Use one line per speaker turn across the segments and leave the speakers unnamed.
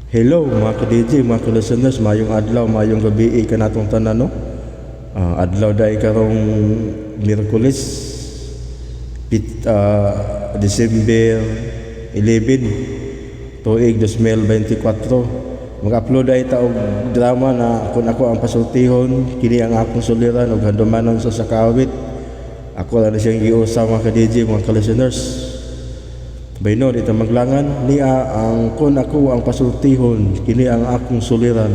Hello mga ka-DJ, mga ka-listeners, mayong adlaw, mayong gabi kanatong tanan, no? Adlaw dai karong Miyerkules, December 11, tuig 2024. Mag-upload ay ta og drama na "Kung Ako ang Pasultihon, Kini ang Akong Suliran ug Handumanan sa Sakawit". Ako lang na siyang giusa, mga ka-DJ, mga ka-listeners. Bayno, di ta maglangan, niya ang "Kung Ako ang Pasultihon, Kini ang Akong Suliran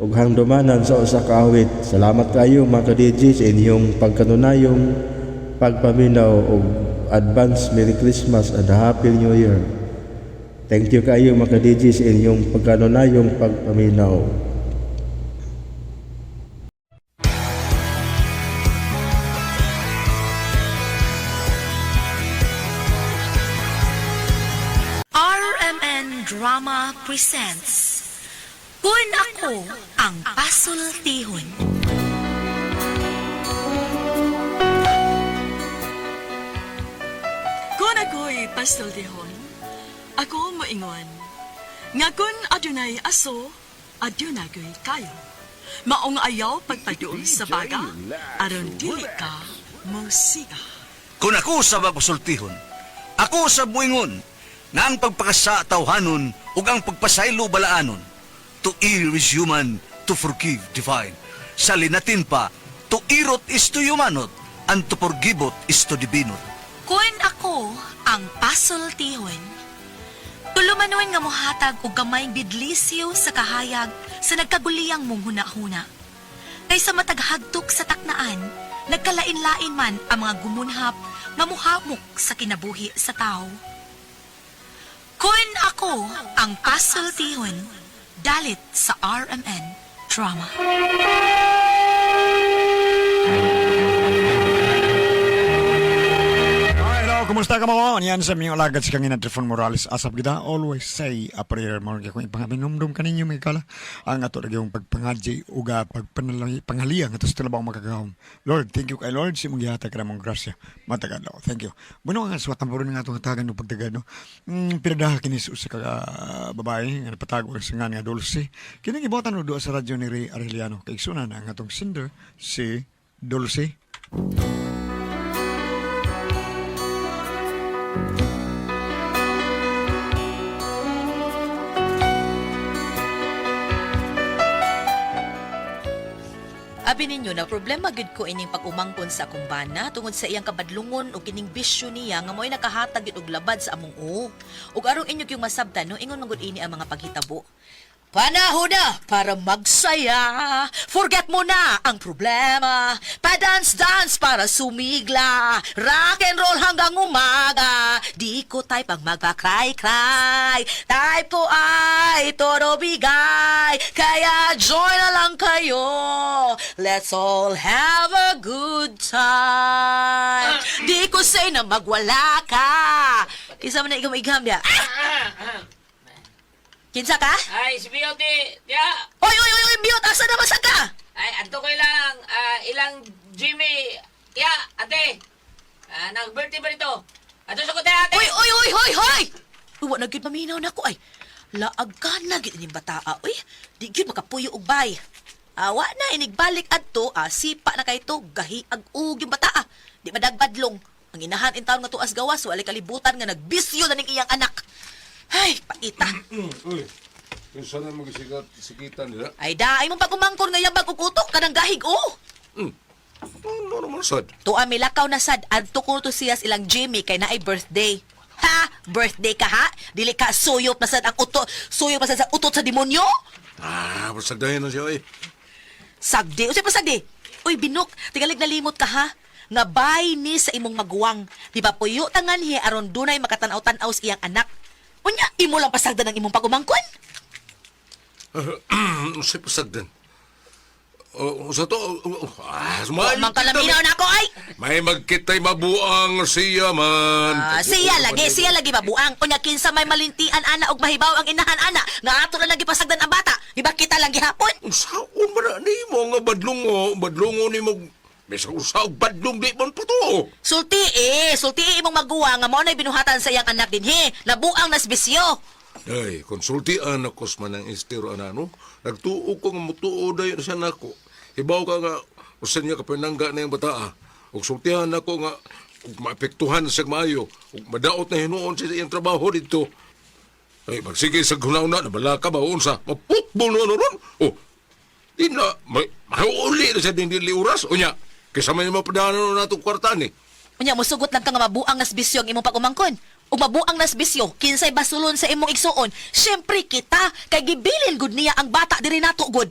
ug Handumanan sa Usa ka Awit". Salamat kayo, mga ka-DJ, sa inyong pagkanunayong pagpaminaw ug advance Merry Christmas and Happy New Year. Thank you kayo, mga ka-DJ, sa inyong pagkanunayong pagpaminaw.
RMN Drama presents "Kun Ako ang Pasultihon".
Kung ako'y pasultihon, ako moingon nga kun adunay aso, adunay ko'y kayo. Maong ayaw pagpaduol sa baga, aron dili ka musika.
Kung ako sa magpasultihon, ako sa buingon, nga ang pagpakasa tawhanon ug ang pagpasaylo balaanon. To err is human, to forgive divine. Sa linatin pa, to irot is to humanot, and to forgiveot is to divinot.
Kun Ako ang Pasultihon. Tulumanon nga mohatag og gamay bidlisyo sa kahayag sa nagkaguliyang mong hunahuna. Kaysa matag hagtok sa taknaan, nagkalain-lain man ang mga gumunhap nga muhamok sa kinabuhi sa tao. Kun Ako ang Pasultihon, dalit sa RMN Drama.
Hi, hello, kumusta ka mo? Yan sa miyong alagad si Kangina Trifon Morales. Asap kita, always say a prayer mo. Kaya kung ipangaminumdum ka ninyo, may kala. Ang ato lagi yung pagpangadji, uga pagpanghaliya, nga to sa tulabang makagahom. Lord, thank you kay Lord, si mong gihatag ka mong grasya. Matagad ako. Thank you. Bueno, ang aswat ang nga itong hatagan ng pagtagad, no? Pinadaha kinis usa ka babae, nga napatago ang singan nga Dulce. Kini gibuhatan no doon sa radyo ni Ray Arellano. Kay na ang atong sender, si Dulce.
Abi ninyo na problema gid ko ining pag-umangkon sa akong bana tungod sa iyang kabadlungon ug kining bisyo niya nga mo'y nakahatag gid og labad sa among uo. Ug aron inyo gyung masabtan no, ingon man gud ini ang mga paghitabo. Panahon na para magsaya. Forget mo na ang problema. Pa-dance-dance para sumigla. Rock and roll hanggang umaga. Di ko type ang magpa-cry-cry. Type ko ay todo bigay. Kaya join na lang kayo. Let's all have a good time. Di ko say na magwala ka. Kinsa man na ikaw maigham niya? Kinsa ka?
Ay, si Beauty, ya.
Oy, oy, oy, oy, mute! Asa naman sa ka?
Ay, adto ko ilang, ilang Jimmy. Ya, ate. Nag-birthday ba nito? Ato sa kote, ate.
Oy, oy, oy, oy, hoy! Uy, wa na gyud maminaw nako ay. Laag ka na gyud ining bataa, uy. Di gyud makapuyo og bay. Awa na inigbalik adto, sipa na kay to, gahi ag ug yung bataa. Di madagbadlong. Ang inahan in taon nga tuas gawas, walay kalibutan nga nagbisyo na ning iyang anak. Ay, paita.
Uy, kinsa na magsikat sikitan nila?
Ay, daay mong pag-umangkon nga yabag og kutok kanang gahig, oh.
Ano naman sad?
Tuwa milakaw na sad adto ko to siya ilang Jimmy kay naay birthday. Ha? Birthday ka ha? Dili ka suyop na sad ang uto, suyop na sad sa utot sa demonyo?
Pasagdahin na siya eh.
Sagdi, unsay pa sagdi? Uy binok, tingalig nalimot ka ha? Nga bay ni sa imong maguwang. Di ba puyo tanganhi aron dunay makatanaw-tanaw sa iyang anak. Unya, imo lang pasagdan ang imong pagumangkon?
Unsay pasagdan? Oh, sa to,
Wa
sumayo
man kalaminaw na ako ay.
May magkitay mabuang siya man.
Siya lagi mabuang. Unya kinsa may malintian ana og mahibaw ang inahan ana nga ato na lagi pasagdan ang bata. Di ba kita lang gihapon?
Unsaon man na nimo nga badlongo, badlongo nimo. Bisan usa og badlong di man pa to.
Sulti eh, sulti eh imong maguwa nga mao na'y binuhatan sa iyang anak dinhi. Nabuang nasbisyo.
Day, konsultian ako sa manang estero anano. Nagtuo ko nga mutuo dayon siya nako. Hibaw ka nga usan niya kapinangga na yung bataa. Ug sultihan ako nga ug maapektuhan siya maayo. Ug madaot na hinuon siya sa iyang trabaho dito. Ay, magsige sa gunaw na, nabala ka ba unsa? Maputbol na ron. Oh, di na, may, mauli na siya din dili oras. Unya, kaysa may mapadanan na itong kwartaan eh.
Unya musugot lang ka nga mabuang nas bisyo ang imong pag-umangkon. Ug mabuang nas bisyo, kinsay basulon sa imong igsuon. Syempre kita kay gibilin gud niya ang bata diri nato gud.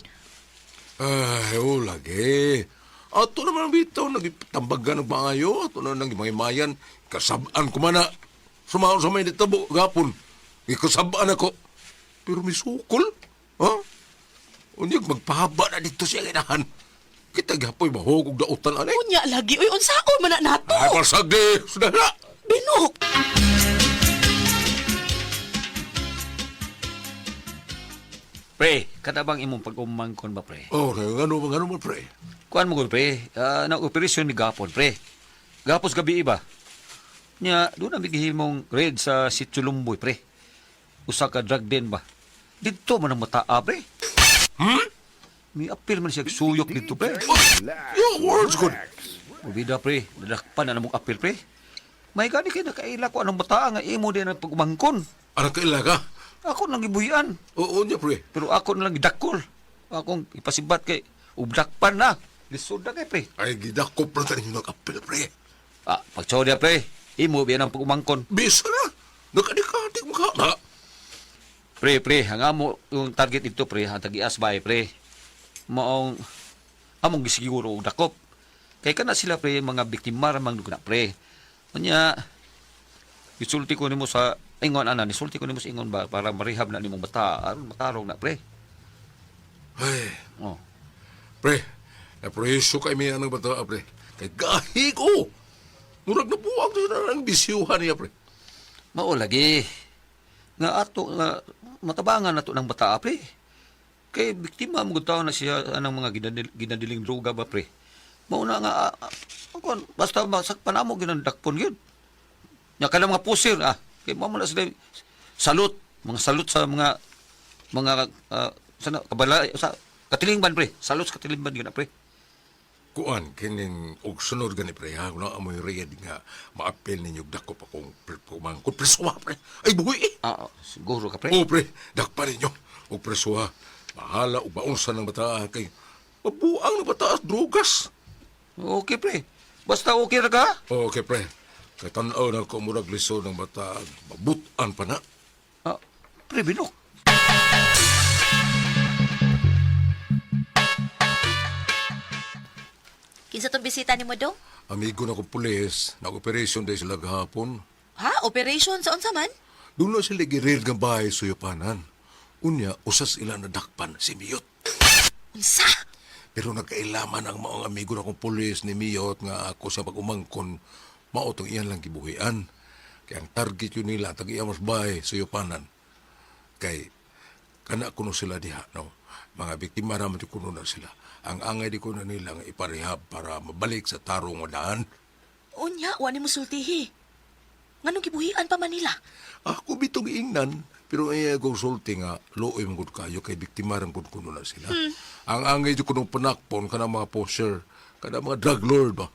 Ay, oh, lagi. Ato naman ang bitaw, nagtambagan ng maayo, ato na nang mayan, kasabaan ko man na. Sumaon sa may nitabo, gapon. Ikasabaan ako. Pero may sukol, ha? Unyag, magpahaba na dito siya ginahan. Kita gapoy, mahog og dautan ani.
Unya lagi uy unsaon man na nato?
Ay, pasagdi, sudah na.
Binok.
Pre, katabang imong pag-umangkon ba, pre?
Oh, ngano ba, ngano ba, pre?
Kuan mo gud, pre. Na-operasyon ni gapon, pre. Gapos gabi iba. Nya, doon na gihimong raid sa Sitio Lumboy, pre. Usa ka drug den ba? Didto man ang mataa, pre.
Hmm?
May appeal man siya suyok dito, pre.
Oh, your words good.
Mubida, pre. Nadakpan na namong appeal, pre. May gani kay nakaila ko anong bataa nga imo din ang pag-umangkon.
Anong kaila ka?
Ako nang gibuhian.
Oo niya, pre.
Pero ako na lang gidakol. Akong ipasibat kay ubdakpan na. Lisod na kay, pre.
Ay, gidakop na tayo nag-apil, pre.
Ah, pagtsaw niya, pre. Imo biyan ang pag-umangkon.
Bisa na. Nakadikatik mo ka. Ha?
Pre, pre, ang amo yung target dito, pre, ang tagias ba, eh, pre. Maong among gisiguro og dakop. Kay kana sila pre mga biktima ra man na pre. Unya gisulti ko nimo sa ingon ana, nisulti ko nimo sa ingon ba para marehab na nimong bata aron matarong na pre.
Ay,
Oh.
pre. Naprohiso kay miya ng bata, pre. Kay gahi ko. Murag na buwag na ang bisyuhan niya, pre.
Mao lagi nga ato nga matabangan nato ng bata pre. Kay biktima mo gud taon na siya anang mga ginadiling droga ba pre. Mao na nga kon basta masakpan amo ginandakpon gyud. Nya kana mga pusir kay mao man na sila salute, mga salute sa mga mga sana kabala sa katilingban pre, salute sa katilingban gyud na pre.
Kuan, kining og sunod gani, pre, ha? Kuna amoy red nga maapil ninyo dakop akong pumangkot. Presuha, pre. Ay, buhi eh.
Siguro ka pre.
Oo, pre. Dakpa ninyo. Og presuha. Bahala og baunsa ng bata kay mabuang ng bata at drogas.
Okay pre. Basta okay ra ka?
Okay, pre. Kay tan-aw na ko murag lisod ng bata. Mabutan pa na.
Pre binok.
Kinsa tong bisita nimo dong?
Amigo na ko pulis, nag-operation dahil sila gahapon.
Ha, operation sa unsa man?
Doon na sila girir nga bahay suyupanan. Unya, usas ila nadakpan si Miyot.
Unsa?
Pero nagkailaman ang maong amigo na kong pulis ni Miyot nga ako sa pag-umangkon, mao tong iyan lang gibuhian. Kaya ang target yun nila, tag iya mas bahay suyupanan. Kay, kana kuno sila diha, no? Mga biktima raman di kuno na sila. Ang angay di kuno nila nga iparehab para mabalik sa tarong nga daan.
Unya, wa nimo sultihi. Nganong gibuhian pa man nila?
Ako bitong ingnan, pero ay akong sulti nga, looy man gud kayo kay biktima ram gud kuno na sila. Ang angay di kuno panakpon kana mga poser, kana mga drug lord ba.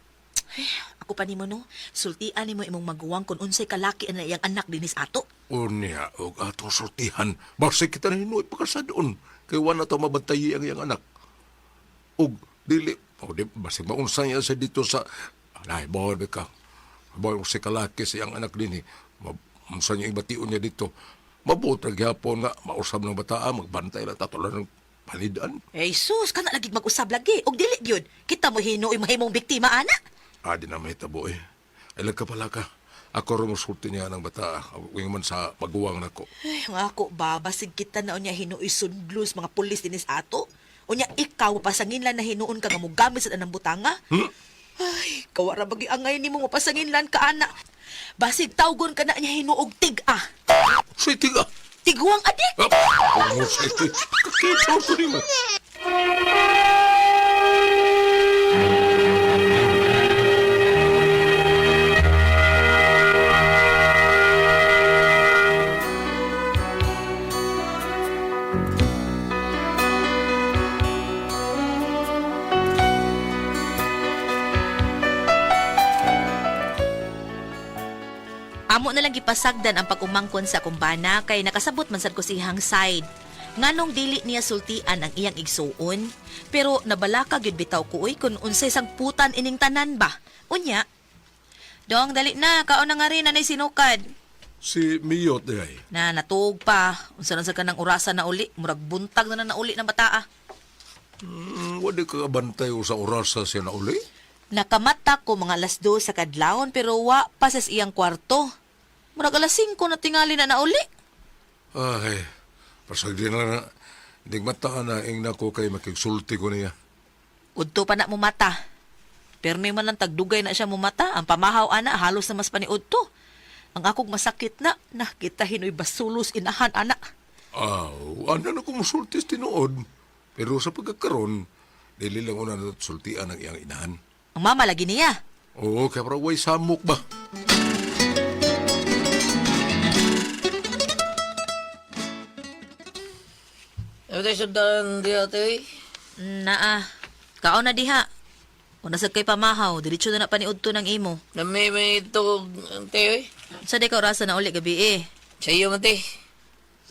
Ay, ako pa nimo no. Sultian nimo imong maguwang kung unsay kalaki ang iyang anak dinis ato.
Unya, og atong sultihan, basig kita na hinuoy pagkasadon, kay wala to mabantayi ang iyang anak. Og dili, o di, basig maunsa niya sa dito sa, ay, bawal ba ka? Bawal mo si kalaki sa iyang anak din eh. Unsa niya ibation niya dito. Mabuot ra gyapon nga, mausab ng bataa, magbantay lang, tatulan ng panidan.
Ay sus, kana lagi mag-usab lagi. Og dili gyud. Kita mo hinuoy mahimong biktima ana.
Ah, di na mahitabo eh. Ay, pala ka. Ako rin musulti niya ng bata. Ako man sa maguwang nako.
Ay, nga ako ba, basig kita na unya hinuoy sundlos mga pulis dinis ato. Unya ikaw pasanginlan na hinuon ka nga mogamit sa anang butanga. Ay, kawara bagi angay nimo mapasanginlan ka ana. Basig tawgon ka na niya hinuog tig-a.
Say, tiga!
Tiguang adik.
Ah, oh, say, tiga. Kakita ko nimo.
Amo na lang gipasagdan ang pag-umangkon sa akong bana kay nakasabot man sad ko sa iyang side. Nganong dili niya sultian ang iyang igsuon, pero nabalaka gyud bitaw ko oy kun unsay sangputan ining tanan ba. Unya, Dong, dali na, kaon na nga rin, anay sinukad.
Si Miyot di ay.
Na natuog pa, unsa na sa kanang orasan na uli, murag buntag na na nauli ng bataa.
Wadi ka bantay sa orasa siya na uli?
Nakamata ko mga 2:00 sa kadlawon pero wa pa sa iyang kwarto. Murag 5:00 na tingali na nauli.
Ay, pasagdi na na. Nigmata na ing nako kay makigsulti ko niya.
Udto pa na mumata. Permi man lang tagdugay na siya mumata. Ang pamahaw ana halos na mas paniudto. Ang akong masakit na, nakita hinoy basulos inahan ana.
Aw, ano na kung musulti sa tinuod. Pero sa pagkakaroon, dili lang una na sultian ang iyang inahan.
Ang mama lagi niya.
Oo, kaya parang way samok ba?
Ito sundan di ate.
Naa, kaon na diha. Una sa kay pamahaw, diretso na na paniudto ng imo.
Nami may tugog ate oy.
Sa di ka orasa na uli gabi eh.
Sa iyo man te.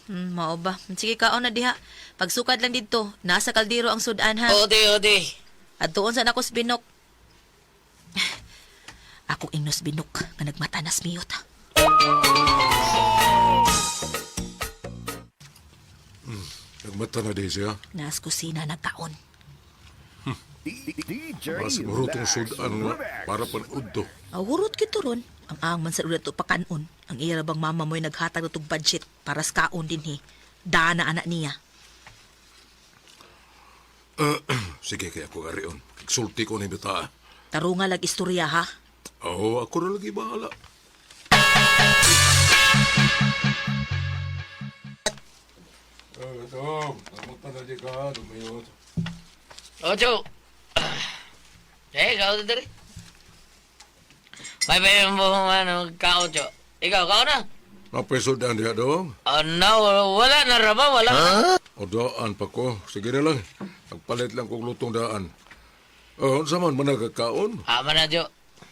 Mao ba? Sige, kaon na diha. Pagsukad lang didto, nasa kaldero ang sudan ha.
Oo te, oo te.
At doon sa nakos binok. Ako ingnos binok nga nagmata nas miyot.
Nagmata na di siya.
Nas kusina nagkaon.
Mas murutong sudan nga para paniudto.
Ang hurot kito ron. Ang ang man sa ulat pakanon. Ang iya bang mama mo'y naghatag na tog budget para sa kaon din he. Dana anak niya.
Sige, kaya ako arion. Sulti ko ni bata.
Tarunga lag istorya ha.
Oo, ako na lagi bahala. Ito, nagmata na di ka, dumiyot.
Ocho. Eh, ikaw dito rin. May bayan mo ano, kao, Cho. Ikaw, kao na.
Napesudan diha dong.
Ano, wala na raba, wala.
O daan pa ko. Sige na lang. Nagpalit lang kong lutong daan. Oh, unsa man man nagkakaon?
Ama na, Jo.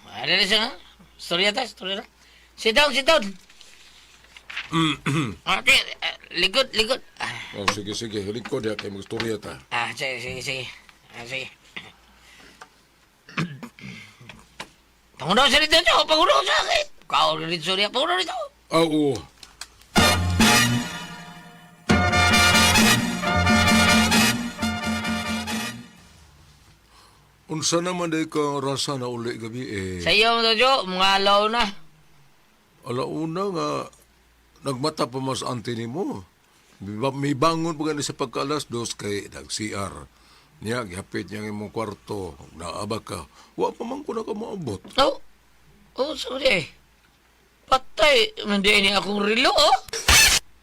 Ano na siya nga? Storya ta, storya ta. Sit down, sit down. Ate, likod, likod. Ah,
Oh, sige, sige. Lingkod diha kay magstorya ta.
ah, sige, sige, sige. Ah, sige. Pangunaw sa rito, Jo. Pangunaw sa akin. Kao na rito, Surya. Pangunaw rito.
Ah, oo. Unsa naman day ka rasa na uli gabi eh.
Sa iyo mo to, Jo. Mga alaw na.
Alauna nga nagmata pa mas ante nimo. May bangon pa gani sa pagka-alas 2 kay nag-CR. Niya, gihapit niya ang imong kwarto. Naaba ka. Wa pa man ko na ka maabot.
Oh, oh, sorry. Patay. Hindi ni akong rilo, oh.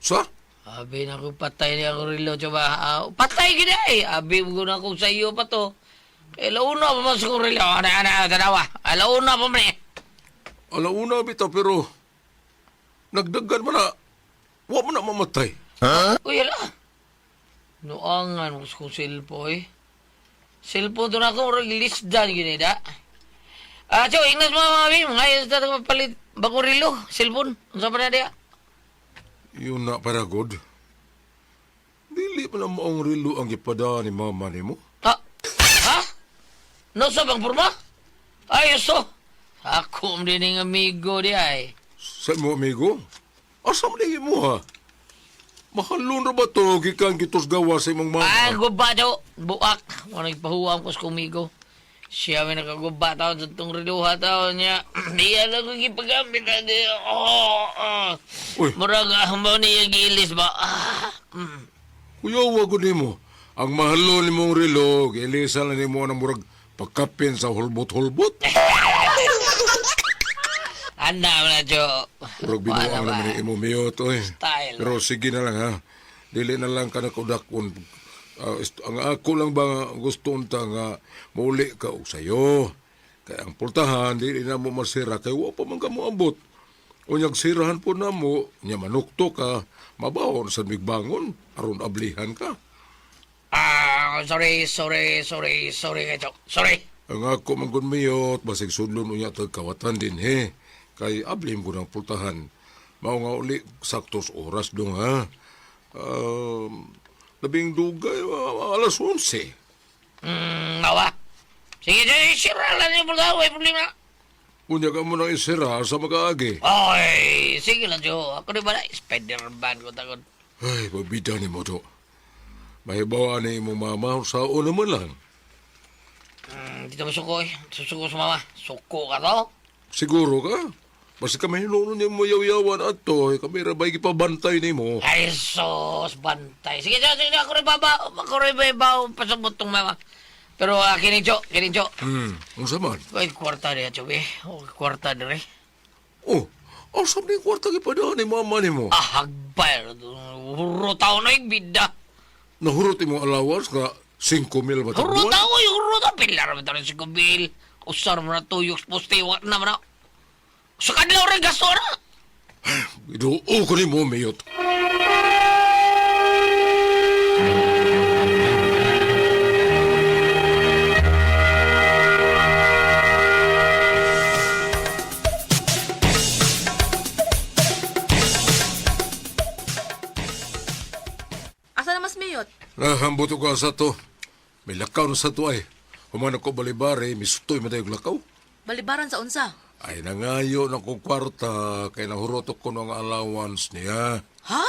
Sa?
Abi na ko patay ni akong rilo, Coba. Ah, patay gina eh. Abi mo na akong sa iyo pa to. Eh, launa pa mas akong rilo. Ana, ana, tanawa. Ah, launa pa man eh.
Alauna bitaw pero nagdagan man na. Wa man na mamatay.
Uy, ala. Noangan ko sa kong cellphone eh. Cellphone to na ako, release dan gini da. Ah, Chow, ingnas mga mga abi. Mga ayos na palit bagong rilo, cellphone. Ano pa na diya?
Yun na para god. Dili pa na maong rilo ang gipada ni mama nimo.
Ha? Ha? No sa bang purma? Ayos to. Ako din ng amigo di ay.
Sa mo amigo? Asa man mo ha? Mahalon ra ba to gikan gitos gawa sa imong mama?
Ay, guba daw. Buak. Wala nagpahuwam ko sa kumigo. Siya may nakaguba taon sa itong riluha taon niya. Iya lang ko gipagamit. Oh, oh.
Uy.
Murag mo niya gilis ba? Ah, mm.
Kuya, wag nimo. Ang mahalon nimong rilo, gilisa na nimo ang murag pagkapin sa hulbot-hulbot.
Anda mo na, Jo.
Murag binuang
Wala ba?
naman ni imo miyot, oy.
Style.
Pero sige na lang ha. Dili na lang ka nakudakon. Ang ako lang ba nga gusto unta nga mauli ka og sayo. Kay ang pultahan dili na mo masira kay wa pa man ka moabot. Unyag sirahan po na mo, nya manukto ka, mabawon sa migbangon, aron ablihan ka.
Ah, sorry, sorry, sorry, sorry, Jo. Sorry.
Ang ako man gud miyot, basig sudlon unya tag kawatan din he. Kay ablim ko ng pultahan. Mao nga uli saktos oras dong ha. Um, labing dugay alas 11.
Awa. Sige, sige, sira lang yung pultahan. Way problema.
Unya ka mo nang isira sa magaagi.
Oy, sige lang, Jo. Ako di ba na? Spider-Man ko takot.
Ay, pabida ni mo to. Mahibawa ni imong mama sa una man lang.
Dito mo suko eh. Susuko sa mama. Suko ka to.
Siguro ka. Basta kami hinunon niya mo yaw-yawan at to, eh, kami rabay gipabantay ni mo.
Ay, sus, bantay. Sige, Jo, sige, ako rin baba. Ako rin babaw. Pasabot tong mama. Pero kining Jo, kining Jo.
Ang saman.
Ay, kwarta niya, Jo, eh. O, kwarta niya, eh.
Oh, asam ni kwarta gipadaan ni mama ni mo.
Ah, hagbay. Huro tao na yung bida.
Nahurot imong allowance nga 5,000 ba
Huro tao, eh. Huro tao. Pilar mo tayo si Kubil. Usar mo na tuyok sa poste. Wa na mo na. Sa kanila rin gasto na.
Iduo ko ni mo, Mayot.
Asa na mas miyot?
Nahambot ko sa to. May lakaw na sa to ay. Humano ko balibari, misutoy matayog lakaw.
Balibaran sa unsa?
Ay nangayo na kong kwarta kay nahurot ko ng allowance niya.
Ha?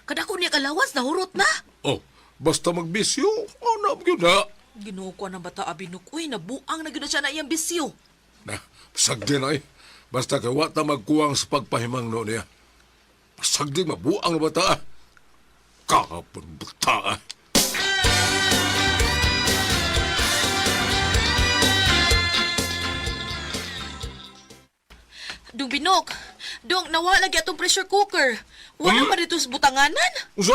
Kada ko niya kalawas nahurot na.
Oh, basta magbisyo, ano gyud na.
Ginoo ko ang bata abinok uy, nabuang na gyud na siya na iyang bisyo.
Na, sagdi na eh. Basta kay wa ta magkuwang sa pagpahimang no niya. Sagdi mabuang na bata. Ah. Kahapon bata. Ah.
Dung binok, dung nawala lagi atong pressure cooker. Wala man dito sa butanganan.
Usa?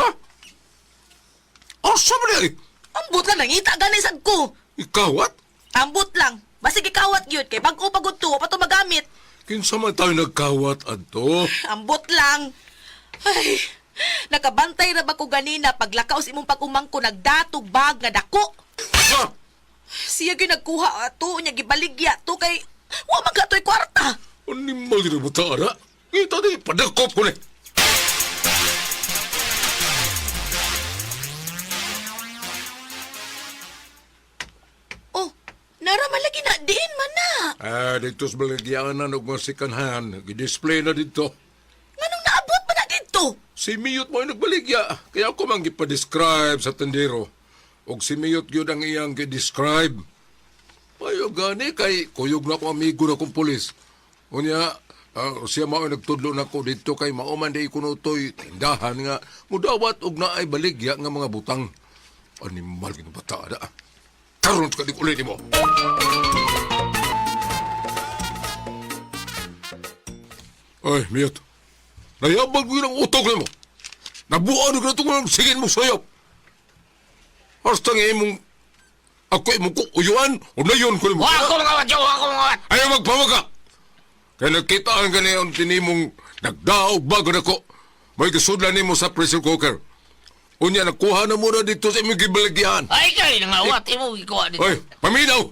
Asa man eh?
Ambot lang nangita gani sad ko.
Ikawat?
Ambot lang. Basig ikawat gyud kay bag-o pa gud to, wa pa to magamit.
Kinsa man tayo nagkawat adto?
Ambot lang. Ay, nakabantay ra ba ko ganina paglakaw sa imong pag-umangko nagdatog bag nga dako.
Ha?
Siya gyud nagkuha ato nya gibaligya to kay wa man ka to'y kwarta.
Animal gyud ang bata ara. Kita di padakop ko ni.
Oh, nara man lagi na diin man na.
Ah, dito sa balagyanan og mga sikanhan, gi-display na dito.
Nganong naabot man na didto?
Si Miyot mo ay nagbaligya, kaya ako man gipa-describe sa tendero. Og si Miyot gyud ang iyang gi-describe. Payo gani kay kuyog na ko amigo na kong pulis. Unya, siya mao ay nagtudlo na ko dito kay mao man di kuno toy tindahan nga mudawat og naay baligya nga mga butang. Animal gid bata da. Karon ka di ulit nimo. Oy, Miyot. Nayabag ko ang utok nimo. Nabuan ko na itong sigin mo sayop. Hasta nga imong ako imong kuuyuan o nayon ko nimo.
Wa ako mga wat, Jo. Wa ako mga wat.
Ayaw magpamaga! Kaya nagkita ang gani ang tinimong nagdaog bago na ko. May kasudlan nimo sa pressure cooker. Unya, nakuha na muna dito sa imong gibalagyan.
Ay, kay nangawat. Imo gikuha dito.
Oy, paminaw!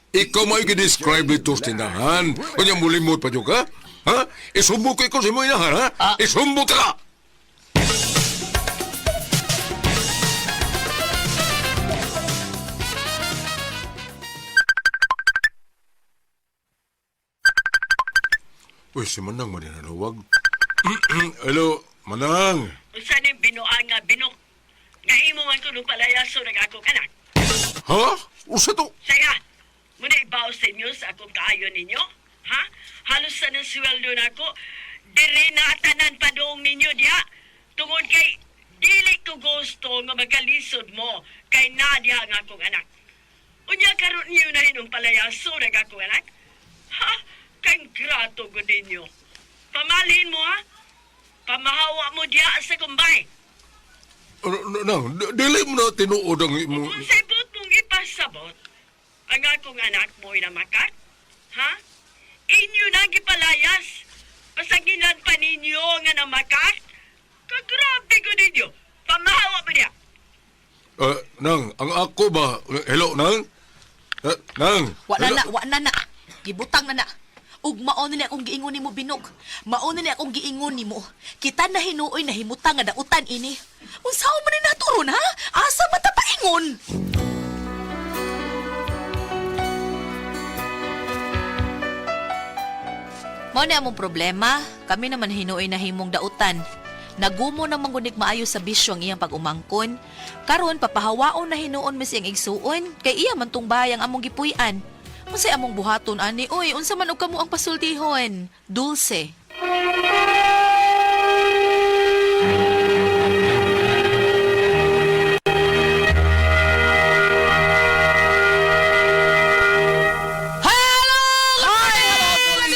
Ikaw may gi-describe dito sa tindahan. Unya, mulimot pa dyan ka? Ha? Isumbo ko ikaw sa imong inahan, ha?
Ah.
Isumbo ka! Uy, si Manang man nanawag. Hello, Manang.
Unsa ning binuang nga binok? Nga imo man kuno palayaso ng akong anak.
Ha? Usa to?
Saya, muna ibaw sa inyo sa akong kaayo ninyo. Ha? Halos sa ng sweldo nako, diri na tanan padong ninyo diha. Tungod kay dili ko gusto nga magkalisod mo kay na diha ang akong anak. Unya karon niyo na hinong palayaso ng akong anak. Ha? Kang grato gud ninyo. Pamalhin mo ha? Pamahawa mo diha sa kumbay.
Ano, Nang, dili mo na tinuod ang imong...
Kung sa ibot mong ipasabot, ang akong anak mo'y namakak, ha? Inyo na gipalayas. Pasagilan pa ninyo nga namakak. Kagrabe ko ninyo. Pamahawa mo niya.
Nang, ang ako ba? Hello, Nang? Nang?
Wa na
Hello?
na, wa na na. Gibutang na na. Ug mao na ni akong giingon nimo Binok. Mao na ni akong giingon nimo. Kita na hinuoy nahimutang nga dautan ini. Unsaon man ni naturon ha? Asa man ta paingon? Mao ni among problema, kami naman hinuoy na himong dautan. Nagumo na mangunig maayo sa bisyo ang iyang pag-umangkon. Karon papahawaon na hinuon mi siyang igsuon kay iya man tong bayang among gipuy-an. Unsay among buhaton ani oy, unsa man og kamo ang pasultihon? Dulce.
Hello! Good morning!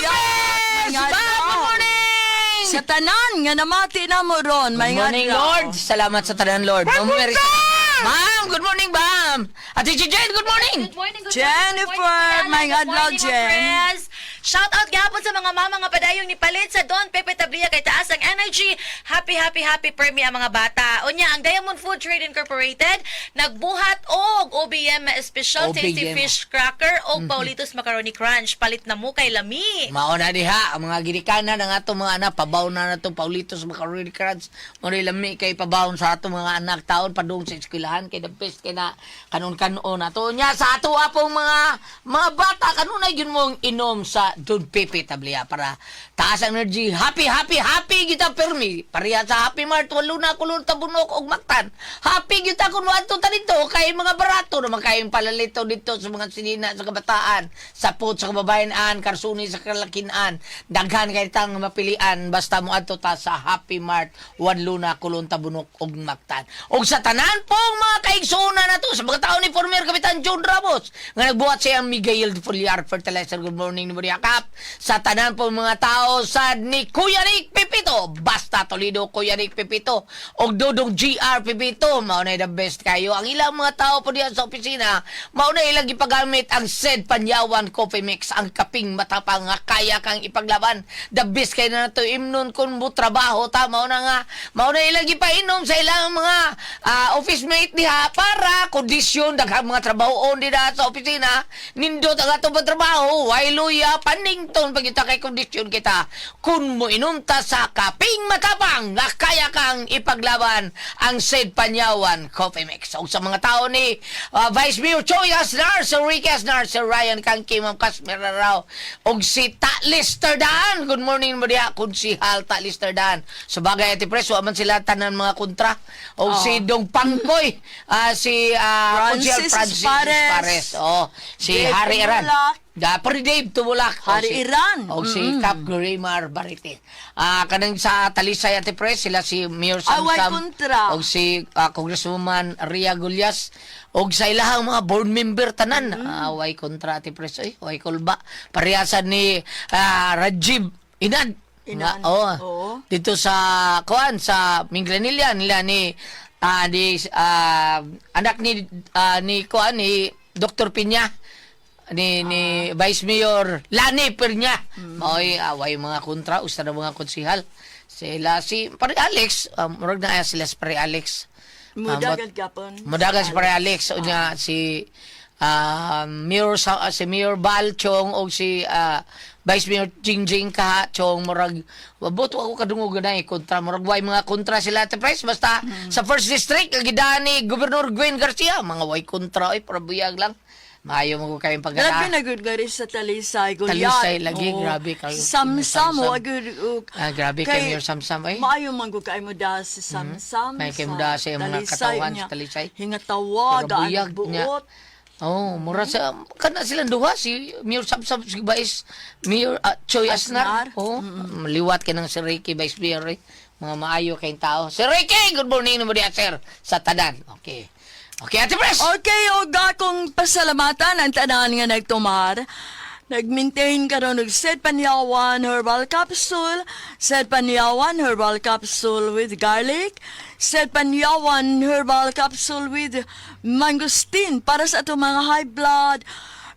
Good morning!
Sa tanan nga namati na mo ron, may
Good morning, Lord. Salamat sa tanan, Lord. Ma'am, good morning, ma'am. Ate Jen, good morning.
Good morning, good
Jennifer,
morning, good morning,
may
good
adlaw,
morning, mga
Jen.
friends. Shout out gihapon sa mga mama nga padayong ni palit sa Don Pepe Tablia kay taas ang energy. Happy, happy, happy permi ang mga bata. Unya, ang Diamond Food Trade Incorporated nagbuhat og OBM Special Tasty
OBM.
Fish Cracker og Paulitos Macaroni Crunch. Palit na mo kay lami.
Mauna diha ang mga ginikanan ang ato mga anak pabaw na nato Paulito sa Macaroni Crunch. Mo lami kay pabawon sa ato mga anak taon padung sa eskwelahan kay the best kay na kanon-kanon ato nya sa ato apong mga bata kanunay gyud mong inom sa Don Pepe Tablia para taas ang energy. Happy, happy, happy kita permi. Pareha sa Happy Mart, walo na kulon tabunok og Mactan. Happy kita kun moadto ta dito kay mga barato naman kayong palalito dito sa mga sinina sa kabataan, sa pot sa kababayan-an, karsuni sa kalakinan. Daghan kay tang mapilian basta moadto ta sa Happy Mart, walo na kulon tabunok og Mactan. Og sa tanan pong mga kaigsuonan nato sa mga tao ni former Kapitan John Ramos nga nagbuhat siya ang Miguel Foliar Fertilizer. Good morning ni Yakap. Sa tanan pong mga tao sa ni Kuya Rick Pepito. Basta Toledo Kuya Rick Pepito og Dodong GR Pepito. Mao na the best kayo. Ang ilang mga tao po diyan sa opisina, mao na ilang gipagamit ang said Panyawan Coffee Mix, ang kaping matapang nga kaya kang ipaglaban. The best kay na nato imnon kun mo trabaho ta mao na nga mao na ilang gipainom sa ilang mga office mate diha para kondisyon daghang mga trabaho on diha sa opisina nindot ang atong pagtrabaho way luya panington pag kita kay kondisyon kita kun mo inom ta sa kaping matapang nga kaya kang ipaglaban ang said Panyawan Coffee Mix. Og sa mga tao ni Vice Mayor Choi Asnar, Sir Ricky Asnar, Sir Ryan Kangki, Ma'am Kasmira Rao, og si Ta Lister Daan. Good morning mo diha kun si Hal Ta Lister Daan. Sa bagay ati preso man sila tanan mga kontra. Og si Dong Pangkoy, si
Francis
Consiel Francis
Pares.
Pares. Oh, si
Dave
Harry Iran.
Tumulak.
Da, pero Dave Tumulak. O
Harry Iran.
O si Cap Grimar Barite. Kanang sa Talisay Ate Pres, sila si Mayor
Ay, way
Samsam.
kontra.
O si Congresswoman Ria Gulyas. O sa ilahang mga board member tanan. Way kontra Ate Pres. Oy, way kulba. Parehasan ni Rajiv Inan.
Inan.
Nga, oo.
Oo.
Dito sa kuan sa Minglanilla nila ni anak ni ni kuan ni Dr. Pinya ni Vice Mayor Lani Pernya. Maoy away mga kontra usa na mga konsihal. Sila si Pare Alex, murag na sila si Pare Alex.
Mudagan gapon.
Mudagan si Pare Alex unya si Mayor si Mayor Bal Chong og si Vice Mayor Jingjing Kaha Chong murag wabot ako kadungog na kontra murag way mga kontra sila te press basta sa first district ang gidaan ni Gobernador Gwen Garcia mga way kontra oy para buyag lang maayo mo ko kayong
Grabe
pagkata
na good gari sa Talisay, Goliath.
Talisay lagi,
Oo.
grabe kayo.
Samsam,
Samsam.
wa good.
Grabe kay Mayor Samsam, ay.
Maayo man gud kay mo da si Samsam.
May kay mo da sa iyang mga
Talisay
katawhan
niya.
sa Talisay.
Hingatawa,
Pero
gaan
buyag niya.
buot.
Oh, mura sa kana silang duha si Mayor Samsam si Vice Mayor Choi
Asnar.
Asnar. Oh, liwat kay nang si Ricky Vice Mayor eh. Mga maayo kayong tao. Si Ricky, good morning mo diha sir sa tanan. Okay. Okay, Ate Pres.
Okay, og akong pasalamatan ang tanan nga nagtumar. Nag-maintain karon og Sed Panyawan Herbal Capsule, Sed Panyawan Herbal Capsule with garlic, Sed Panyawan Herbal Capsule with mangosteen para sa atong mga high blood,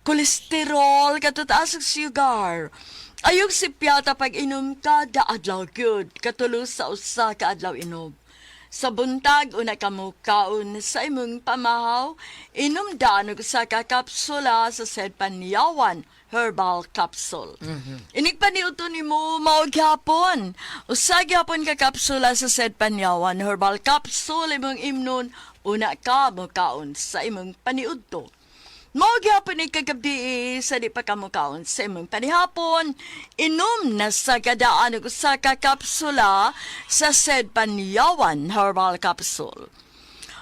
kolesterol, katutaas ug sugar. Ayog si Piata pag inom kada adlaw gyud, katulo sa usa ka adlaw inom. Sa buntag una ka mokaon sa imong pamahaw, inom daan og usa ka kapsula sa said Panyawan Herbal Capsule. Inig paniudto nimo mao gyapon. Usa gyapon ka kapsula sa said Panyawan Herbal Capsule imong imnon una ka mokaon sa imong paniudto. Mao gyapon ni kagabi sa di pa ka mokaon sa imong panihapon, inom na sa kadaan og usa ka kapsula sa said Panyawan Herbal Capsule.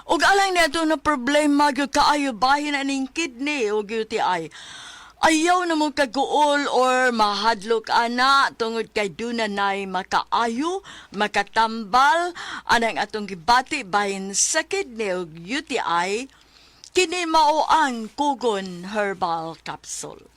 Ug alang niadto na problema gyud kaayo bahin aning kidney ug UTI. Ayaw na mo kaguol or mahadlok ana tungod kay duna nay makaayo, makatambal anang atong gibati bahin sa kidney ug UTI, kini mao ang Kugon Herbal Capsule.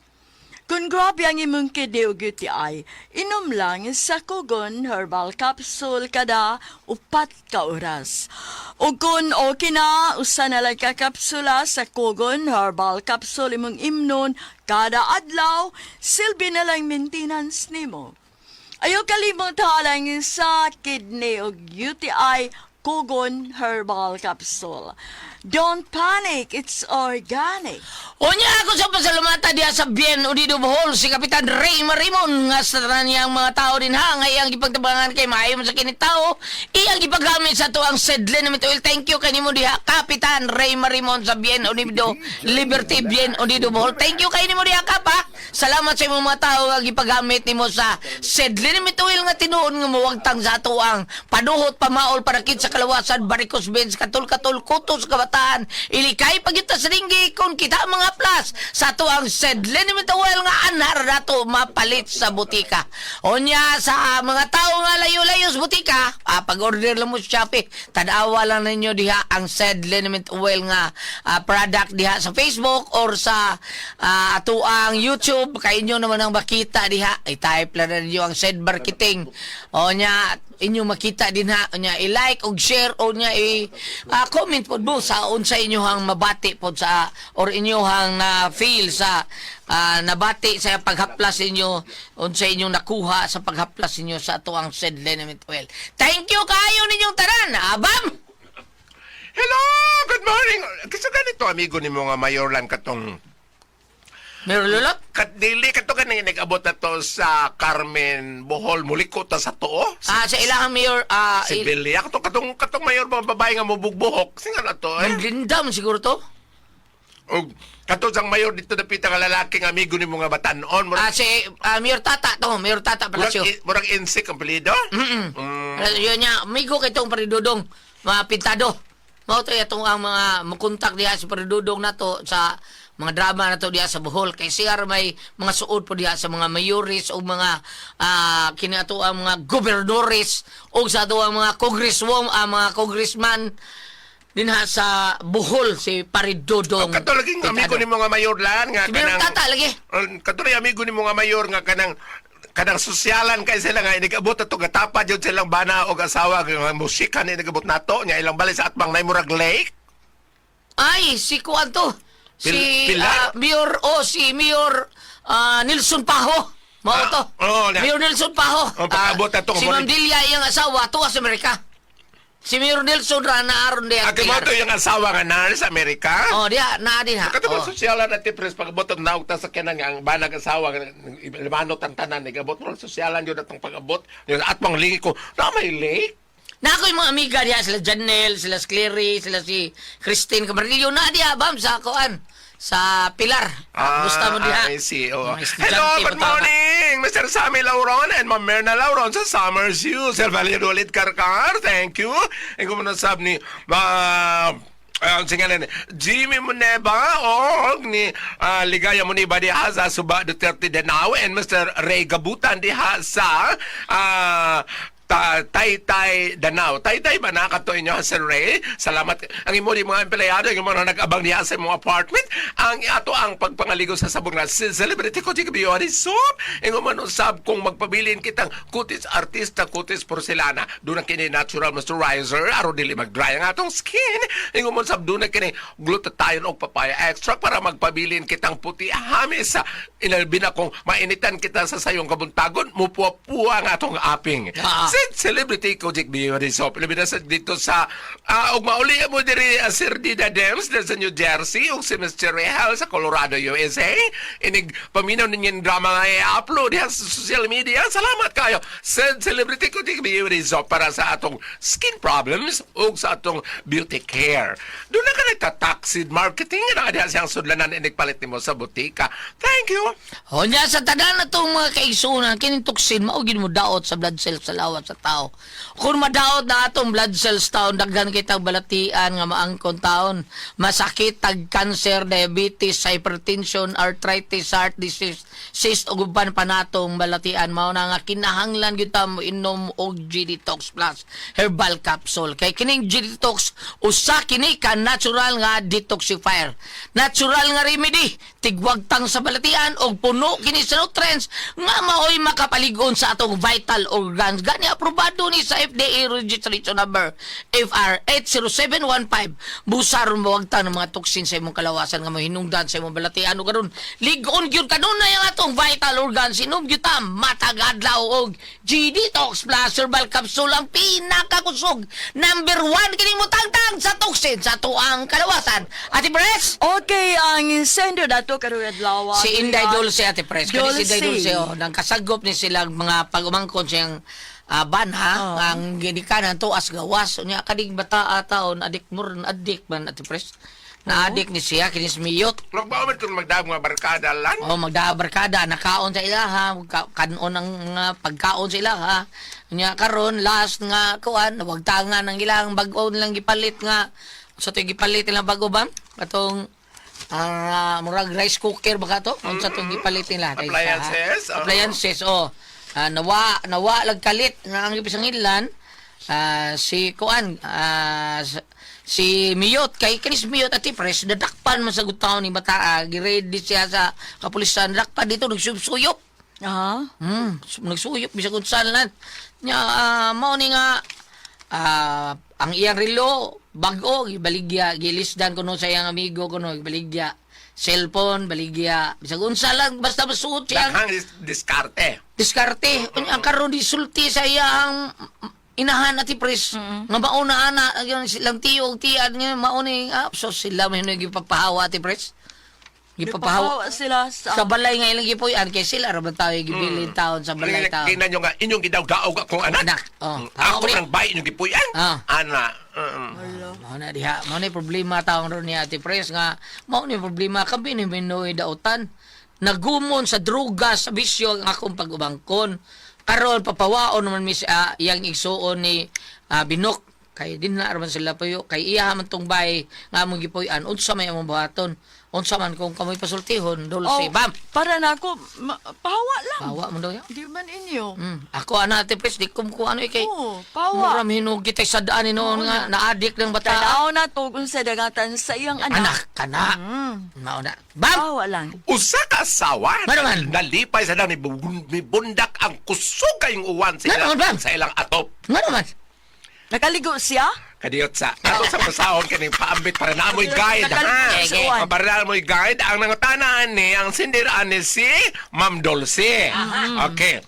Kung grabe ang imong kidney ug UTI, inom lang sa Kugon Herbal Capsule kada 4 ka oras. O kung okay na, usa na lang ka kapsula sa Kugon Herbal Capsule imong imnon kada adlaw, silbi na lang maintenance nimo. Ayaw kalimot lang sa kidney ug UTI, Kugon Herbal Capsule. Don't panic, it's organic.
Unya ako sa pasalamata diha sa Bien Unido Bohol si Kapitan Ray Marimon nga sa tanan niyang mga tao din ha nga iyang gipagtabangan kay maayo man sa kini tao iyang gipagamit sa ato ang said liniment oil. Thank you kanimo diha, Kapitan Ray Marimon, sa Bien Unido Liberty, Bien Unido Bohol. Thank you kay nimo diha, Kap, ha. Salamat sa imong mga tao nga gipagamit nimo sa said liniment oil nga tinuon nga mawagtang sa ato ang paduhot, pamaol, parakit sa kalawasan, varicose veins, katul-katul, kutos kabataan, ilikay pagyuta sa ringgi kung kita mga plus sa ato ang said liniment oil nga anar nato mapalit sa butika. Unya sa mga tao nga layo-layo sa butika, pag-order lang mo sa Shopee, tanawa lang ninyo diha ang said liniment oil nga product diha sa Facebook or sa ato ang YouTube kay inyo naman ang makita diha. I-type lang na ninyo ang said marketing. O nya inyo makita din ha, nya i-like og share o nya i comment pod mo sa unsa inyohang mabati pod sa or inyohang feel sa nabati sa paghaplas inyo, unsa inyong nakuha sa paghaplas inyo sa ato ang said liniment oil. Thank you kaayo ninyong tanan. Abam.
Hello! Good morning! Kasi ganito, amigo ni mga mayor lang katong
Meron lulot?
Kat dili kato ganing nag-abot na to sa Carmen Bohol muliko ta sa tuo.
Sa ilahang mayor
Si Belia katong katong katong mayor mga babae nga mubugbuhok. Singa na to eh.
Lindam siguro to.
Og kato sang mayor dito dapita nga lalaki nga amigo ni mga batanon.
Si Mayor Tata to, Mayor Tata
Murag,
Palacio.
Murag insik ang apelyido.
Yun niya, amigo kay itong paridudong, mga pintado. Mao to itong ang mga makontak diha sa paridudong nato sa mga drama nato diha sa Bohol kay siya may mga suod po diha sa mga mayores o mga kini ato ang mga gobernadores o sa ato ang mga congresswoman, mga congressman dinha sa Bohol, si Paridodong.
Kato laging amigo ni mga mayor lan nga
Si Mayor Tata lagi.
Kato rin amigo ni mga mayor nga kanang kanang sosyalan kay sila nga inigabot ato gatapa jud silang bana og asawa nga musika ni inigabot nato nya ilang balay sa atbang nay murag lake.
Ay, si kuan to. Si
Pilar?
Mayor o si Mayor Nelson Pajo. Mao to.
Oo, na.
Mayor Nelson Pajo.
Oh, pag-abot na to,
Si Ma'am Delia iyang asawa tuwa sa Amerika. Si Mayor Nelson ra na aron diha.
Ate mo to yung asawa nga nurse sa Amerika.
Oh, diha na din ha.
Kato
Oh.
oh. sosyalan natin pres pag-abot ang naog ta sa kanan nga ang banag asawa nga limano tantanan nigabot mo sosyalan yun atong pag-abot yun atbang lingi ko na may lake.
Na ako yung mga amiga diha, sila Janelle, sila Sclery, sila si Christine Camarillo na diha bam sa kuan sa Pilar. Gusto mo diha.
I see. Oh.
Mga estudyante
Hello, good
pa tama.
morning, Mr. Sammy Lauron and Ma'am Myrna Lauron sa Summers U. Sir Valladolid Karkar, thank you. And kung sab ni ma uh, Jimmy Muneba o ni Ligaya Muniba diha sa Suba Duterte Danao and Mr. Ray Gabutan diha sa Taytay Danao. Taytay ba na kato inyo, Sir Ray? Salamat. Ang imo di mga empleyado, ang imo na nag-abang diha sa imong apartment. Ang ato ang pagpangaligo sa sabon nga si Celebrity Kochi Beauty Soap. Ingo man usab kung magpabilin kitang kutis artista, kutis porcelana. Doon ang kini natural moisturizer aron dili mag-dry ang atong skin. Ingo man sab doon ang kini glutathione og papaya extract para magpabilin kitang puti hamis sa inalbina kung mainitan kita sa sayong kabuntagon, mupuwa-puwa ang atong aping. Sid Celebrity Kojic Beauty Soap. Labi na sa dito sa ug mauli mo diri Sir Dida Dems diri sa New Jersey ug si Mr. Rehal sa Colorado, USA. Inig paminaw ninyo yung drama nga i-upload diha sa social media. Salamat kayo. Sid Celebrity Kojic Beauty Soap para sa atong skin problems ug sa atong beauty care. Doon na ka nagtataxid marketing na diha siyang sudlanan inig palit nimo sa butika. Thank you.
O niya sa tanan na itong mga kaigsunan, kining toxin, mao gyud mo daot sa blood cells sa lawas sa tao. Kung madaot na atong blood cells taon, daghan kitang balatian nga maangkon taon. Masakit tag cancer, diabetes, hypertension, arthritis, heart disease, cyst ug uban pa natong balatian. Mao na nga kinahanglan gyud ta mo inom og G-Detox Plus herbal capsule. Kay kining G-Detox usa kini ka natural nga detoxifier. Natural nga remedy, tigwagtang sa balatian og puno kini sa nutrients nga maoy makapalig-on sa atong vital organs. Gani aprobado ni sa FDA registration number FR 80715. Busar mo wagtang ng mga toxin sa imong kalawasan nga mohinungdan sa imong balatian ug karon lig-on gyud kanunay ang atong vital organs. Inom gyud ta matag adlaw og G-Detox Plus herbal capsule, ang pinakakusog number 1 kining mutangtang sa toxin sa atuang kalawasan. Ate Pres.
Okay, ang sender dato karong adlaw.
Si Inday Dulce, Ate Pres. Kani si Inday
Dulce.
Dulce, oh, nang kasagop ni silang mga pag-umangkon siyang banha, ang ginikanan tuas gawas. Unya kaning bata taon, adik mo rin, adik man, Ate Pres. Na adik ni siya, kinis miyot.
Magbaon man itong magdaog mga barkada lang.
Oh, magdabarkada, nakaon sa ilaha, kanon ang mga pagkaon sa ilaha. Nya karon last nga kuan, wagtangan ang ilang bag-o nilang gipalit nga sa to gipalit nilang bago ba? Katong murag rice cooker ba ka to? Unsa tong gipalit nila? Kaysa,
Appliances, oo.
Appliances, oh. Nawa nawa lagkalit nga ang gipisangilan si kuan si Miyot kay kinis Miyot at Pres nadakpan man sa gutaon ni bata giready siya sa kapulisan, dakpan dito nagsuyop. Nagsuyop bisag unsa lan nya mao ni nga ang iyang relo bag-o gibaligya, gilisdan kuno sa iyang amigo kuno gibaligya, cellphone baligya, bisag unsa lang basta masuot siya.
Daghang diskarte.
Diskarte. Unya ang karon disulti sa iyang inahan at pres nga mauna ana ang silang tiyo ug tiyan nga mauni so sila may gipapahawa, Ate Pres, gipapahawa
Papahawa sila sa
sa balay nga ilang gipuy-an kay sila ra man tayo gibilin taon sa balay taon.
Tingnan nyo nga, inyong gidaog-daog akong anak.
Anak, oh.
Ako
Pauri.
ng bay inyong gipuy-an.
Ah.
Ana.
Mao na diha, mao na problema taon ron ni Ate Pres nga mao ni problema kami ni Minoy dautan. Nagumon sa droga, sa bisyo ang akong pag-ubangkon. Karon papawaon naman mis iyang igsuon ni Binok kay din na raman sila payo kay iya man tong bay nga among gipuy-an. Unsa may among buhaton, unsa man kung kamoy pasultihon, Dulce?
Oh,
Bam.
Para na ako, pahawa lang.
Pawa mo daw ya.
Di man inyo.
Ako ana, Ate Pres, di ko ko ano eh, kay
Oo, pawa.
mura hinog kita sa daan ni noon nga na-addict ng bata.
Tanaw na to kung sa dagatan sa iyang anak.
Anak kana. Mao na. Bam.
Pahawa lang.
Usa ka asawa.
Ano man?
Nalipay sa daw ni mibundak ang kusog kayong uwan sa
Ano
ilang,
man, Bam?
sa ilang atop.
Nga naman.
Nakaligo siya?
Kadiyot sa ato sa pasahon kaning paambit para na amoy guide ha.
Nakaligo sa uwan.
Para na amoy guide ang nangutanaan ni ang sindiraan ni si Ma'am Dulce. Okay.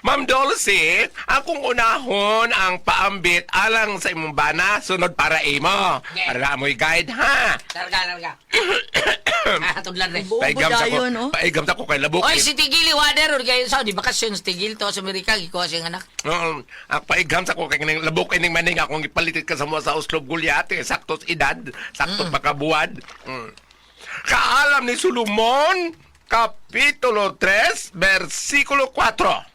Ma'am Dulce, akong unahon ang paambit alang sa imong bana, sunod para imo.
Okay.
Para na amoy guide ha.
Larga, larga. Tudlan rin.
Buo
Paigam sa ko,
dayon, oh.
paigam sa ko kay labok.
Oy, si Tigili Wader, or kayo sa di bakasyon si Tigil to sa Amerika, gikuha siyang anak.
Oo, ang paigam sa ko kay kining labok ining maning akong gipalitit ka sa mga sa Oslob Gulyate, sakto sa edad, sakto pagkabuwad. Kaalam ni Solomon, Kapitulo 3, versikulo 4.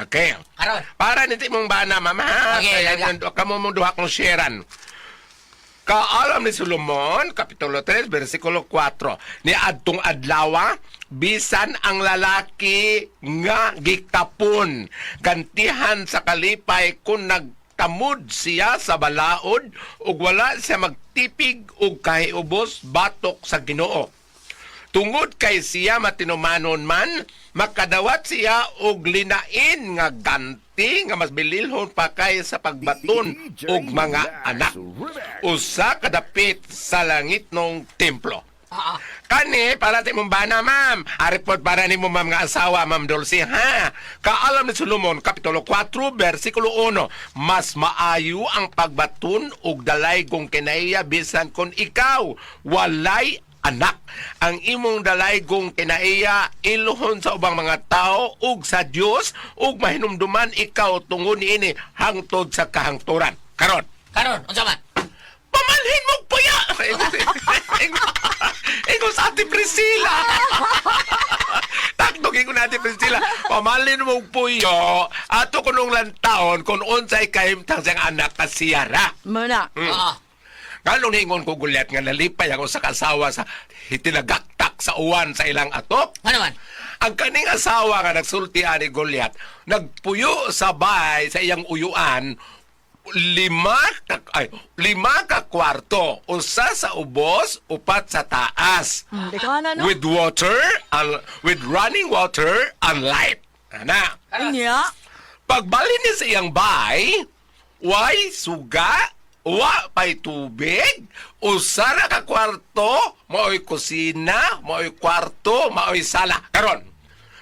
Okay.
Karon.
Para nito imong bana, mama. ha?
Okay,
Kaya
larga.
kamo mo duha kong sharean. Kaalam ni Solomon, Kapitulo 3, versikulo 4. Ni adtong adlawa, bisan ang lalaki nga gikapon, gantihan sa kalipay kung nagtamod siya sa balaod ug wala siya magtipig og kahiubos batok sa Ginoo. Tungod kay siya matinumanon man, makadawat siya og linain nga ganti nga mas bililhon pa kay sa pagbaton og mga anak. Usa kadapit sa langit nung templo. Kani, para sa imong bana, ma'am. Aripot para nimo, ma'am, nga asawa, ma'am Dulce, ha? Kaalam ni Solomon, Kapitulo 4, versikulo 1. Mas maayo ang pagbaton og dalay kung kinaiya bisan kung ikaw walay anak. Ang imong dalaygong kinaiya iluhon sa ubang mga tao ug sa Dios ug mahinumduman ikaw tungod niini hangtod sa kahangturan. Karon,
Karon, unsa man?
pamalhin mo puya! Ingon sa Ate Priscilla. Takdog ingon na Ate Priscilla. Pamalhin mo puyo. Ato kunong lantaon kung unsay kahimtang siyang anak ka siyara.
Muna.
Oo.
Nganong ningon ko gulyat nga nalipay ako sa kasawa sa hitinagaktak sa uwan sa ilang atop.
Ano man?
Ang kaning asawa nga nagsulti ani Goliath, nagpuyo sa bay sa iyang uyuan 5 ka kwarto, usa sa ubos, upat sa taas.
Di ka na, no?
With water, and, with running water and light. Ana.
Unya.
Pagbalhin niya sa iyang bay, way suga, wa pay tubig, usa ra ka kwarto, maoy kusina, maoy kwarto, maoy sala. Karon,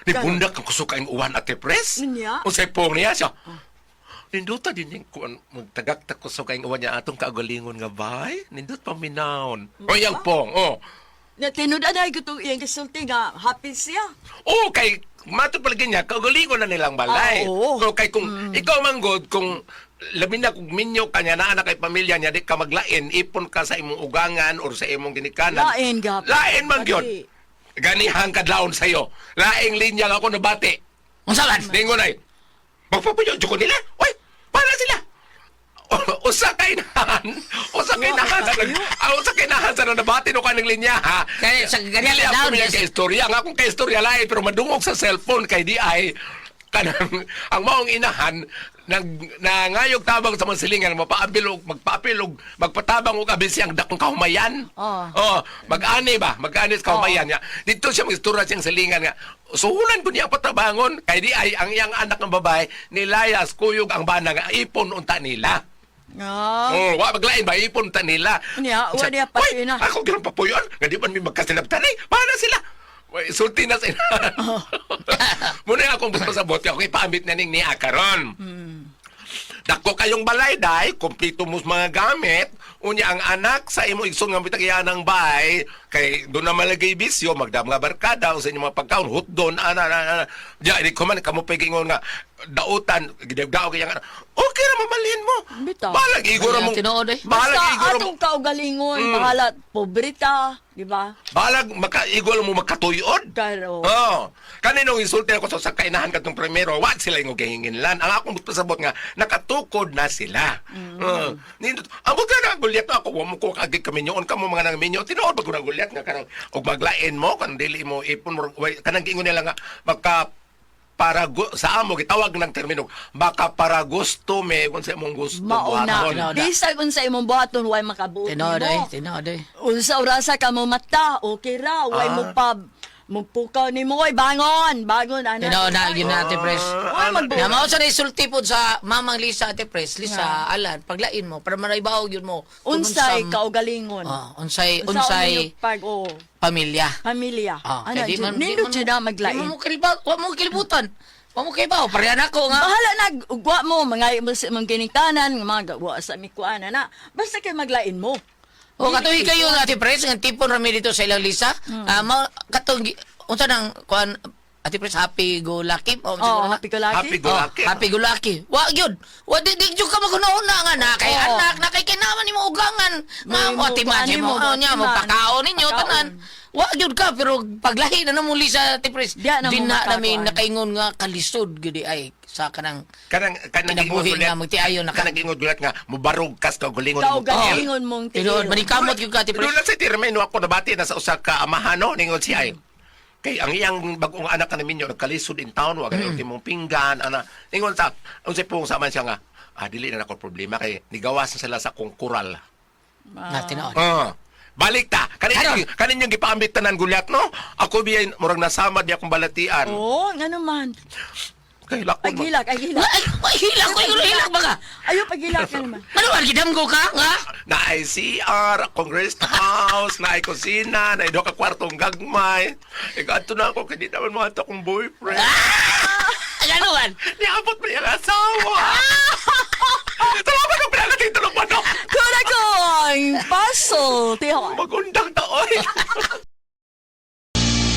nibundak ang kusog kaing uwan ate pres.
Unya.
Unsay pong niya siya. Ninduta din yung kuan magtagaktak kusog kaing uwan niya atong kaagalingon nga bay. Nindot paminawon. O iyang pong, oh.
Na tinud-anay ko itong iyang kasulti nga happy siya.
Oo, kay matod palagi niya, kaugalingon na nilang balay.
Ah, oo.
So, kay kung ikaw manggod, kung labi na kung minyo ka niya, naa na kay pamilya niya, di ka maglain, ipon ka sa imong ugangan or sa imong ginikanan.
Lain gapon.
Lain man gyud.
Lagi.
Ganihang kadlawon sa'yo. Laing linya nga ako nabati.
Unsa man?
Ningon ay, magpapuyo, ko nila. Uy, para sila. Usa kay nahan. Usa kay nahan sa nag, usa kay nahan sa nabati no kaning linya ha.
Kaya sa ganyan
Dili ako
down,
may
yes.
kay istorya nga akong kay istorya lain pero madungog sa cellphone kay di ay kanang ang maong inahan nag nangayog tabang sa mga silingan mapaabil og magpaapil og magpatabang og abi siyang dakong kahumayan.
Oh.
Oh, mag-ani ba? Mag-ani sa kahumayan niya. Dito siya magistorya siyang silingan nga. Suhulan ko niya ang patabangon kay di ay ang iyang anak ng babae nilayas kuyog ang bana nga ipon unta nila.
Ah.
Oh, wa maglain ba ipon ta nila.
Niya, wa
Siya,
niya pati
"Uy,
na."
Ako ganun papuyon. Nga di man mi magkasinabtan eh. Para sila. Uy, sulti na sila. Muna akong gusto sa bote. Ako ipaambit na ning niya karon. Dako kayong balay day, kumpleto mo sa mga gamit. Unya ang anak sa imo igsoon nga bitag ng bay kay do na malagay bisyo magdam nga barkada unsa inyong mga pagkaon hotdon ana ana ana. Diya di ko man kamo pay gingon nga dautan gidagdao kay ang anak. Okay ra mamalhin mo.
Bitaw.
Balag igor
Wala,
mo.
tinuod eh.
Balag
Basta
igor mo.
atong kaugalingon, bahala pobrita, di ba?
Balag maka igor mo makatuyod.
Karo.
Oo. Kaninong insulti ako sa kainahan katong primero, wa sila yung gihinginlan. Ang akong pasabot nga, nakatukod na sila. Oo. Nindot. Ang buta na gulyat na ako, wa mo ko kagig kaminyoon ka mo mga nang minyo. Tinuod ba ko na gulyat nga kanang og maglain mo kan dili mo ipon mo kanang giingon nila nga maka para sa amo gitawag ng termino baka para gusto me kung sa imong gusto
Mauna.
buhaton.
Bisag unsa imong buhaton way makabuot
Tinuod eh,
nimo.
tinuod eh.
Unsa orasa ka mo mata, okay ra, way mo pa mugpukaw nimo oy bangon, bangon ana.
Tinuod na gyud na Ate Pres.
Oy magbuot.
Na mao sa resulti pod sa Mamang Lisa Ate Pres, Lisa, Alan, paglain mo para maraybaw gyud mo. Kung
Unsay
unsam-
kaugalingon.
Ah, unsay
Unsa
unsay
inyong pag oh,
pamilya.
pamilya.
Ah,
Ana,
kay di man- di
nindot
man
jud
mo-
na maglain.
Di mo kilibat, wa mo kilibutan. Wa mo kaibaw, parehan ako nga.
Bahala na ugwa mo mga mo sa imong ginikanan, mga wa sa mikuan na. Basta kay maglain mo.
O katuhi kayo nga Ate Pres, nga tipon rami dito sa ilang Lisa. Ah, mao katong unsa nang kuan Ate Pres happy go lucky o
Oh, happy go lucky.
Happy go lucky.
Oh, happy go lucky. Wa gyud. Wa di di gyud ka maghuna-huna nga na kay
Oo.
anak na kay kinaman nimo ugangan. Nga
May
mo ati
mo,
man
kuan
mo
nimo,
oh, nya mo
batiman.
pakaon ninyo
Pakaon.
tanan. Wa gyud ka pero paglahi na namo Lisa Ate Pres.
Diya na mo
Di na nami
makakuan.
nakaingon nga kalisod gyud di ay sa kanang
Kanang kanang
Kinabuhi
ingon gulyat-
nga, magtiayon na ka.
Kanang ingon gulyat nga mubarog kas kaugalingon mo.
Kaugalingon mong tiil.
Tinuod manikamot gyud ka Ate Pres.
Doon lang sa termino ako nabati na sa usa ka amahan no ningon siya ay. Kay ang iyang bagong anak na minyo nagkalisod in town wa gani mm. pinggan ana ningon sa unsay pong sama siya nga ah dili na nako problema kay nigawas na sila sa akong kural.
Na tinuod.
Ah. Balik ta. Kanin kanin yung gipaambit tanan gulyat no. Ako biya murag nasama di akong balatian.
Oo, ngano man.
Kahilakon
Ay gilak, ay gilak.
Ay, ay, hilak ko, hilak ba ka?
Ayo pagilak ka naman.
Ano man, gidamgo ka, nga?
Na ICR, Congress House, na kusina, na ka kwartong gagmay. Ikato na ako, kaya di naman mga akong boyfriend.
Ay, ano man?
Niabot mo yung asawa. Salamat ang pinagating tulong mo, no?
Kunakong pasultihon.
Magundang taoy.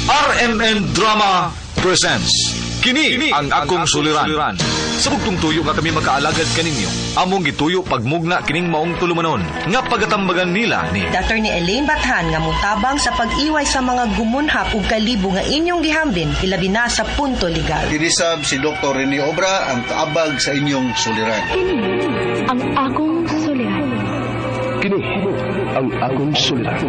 RMN Drama presents Kini ang akong suliran. Sa bugtong tuyo nga kami makaalagad kaninyo. Among gituyo pagmugna kining maong tulumanon nga pagatambagan nila ni
Attorney Elaine Bathan nga mutabang sa pag-iway sa mga gumunhap ug kalibo nga inyong gihambin ilabi na sa punto legal.
Kinisab si Dr. Rene Obra ang kaabag sa inyong suliran.
Ang akong suliran.
Kini ang akong suliran.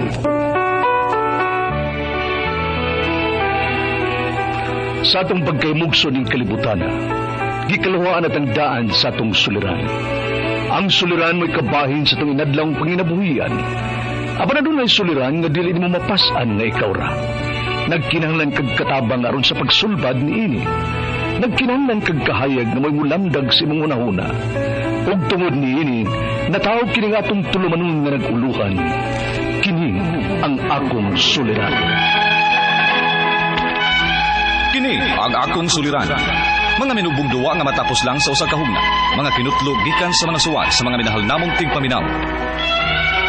Sa atong pagkaymugso ning kalibutan, gikaluhaan at ang daan sa atong suliran. Ang suliran mo'y kabahin sa atong inadlawng panginabuhian. Apan adunay suliran nga dili nimo mapas-an nga ikaw ra. Nagkinahanglan kag katabang aron sa pagsulbad niini. Nagkinahanglan kag kahayag nga mo'y mulamdag sa imong hunahuna. Ug tungod niini, natawag kini nga atong tulumanon nga nag-uluhan. Kini ang akong suliran. Kini ang akong suliran. Mga minubong duwa nga matapos lang sa usa ka hugna. Mga kinutlo gikan sa mga suwat sa mga minahal namong tigpaminaw.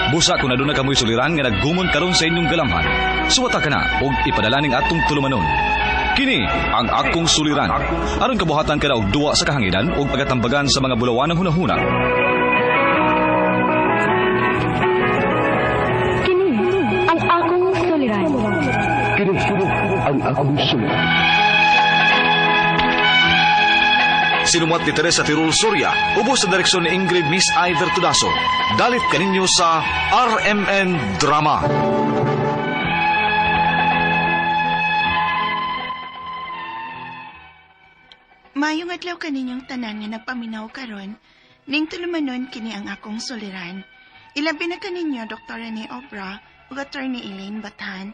Busa kung aduna kamoy suliran nga naggumon karon sa inyong galamhan. Suwata ka na og ipadala ning atong tulumanon. Kini ang akong suliran. Aron kabuhatan ka na og duwa sa kahanginan ug pagatambagan sa mga bulawanang hunahuna.
Kini ang akong suliran.
Kini ang akong suliran. Sinumuat ni Teresa Tirul Soria, ubos sa direksyon ni Ingrid Miss Iver Tudaso. Dalit kaninyo sa RMN Drama.
Mayong adlaw kaninyong tanan nga nagpaminaw karon, ning tulumanon kini ang akong suliran. Ilabi na kaninyo Dr. Rene Obra ug Attorney Elaine Bathan.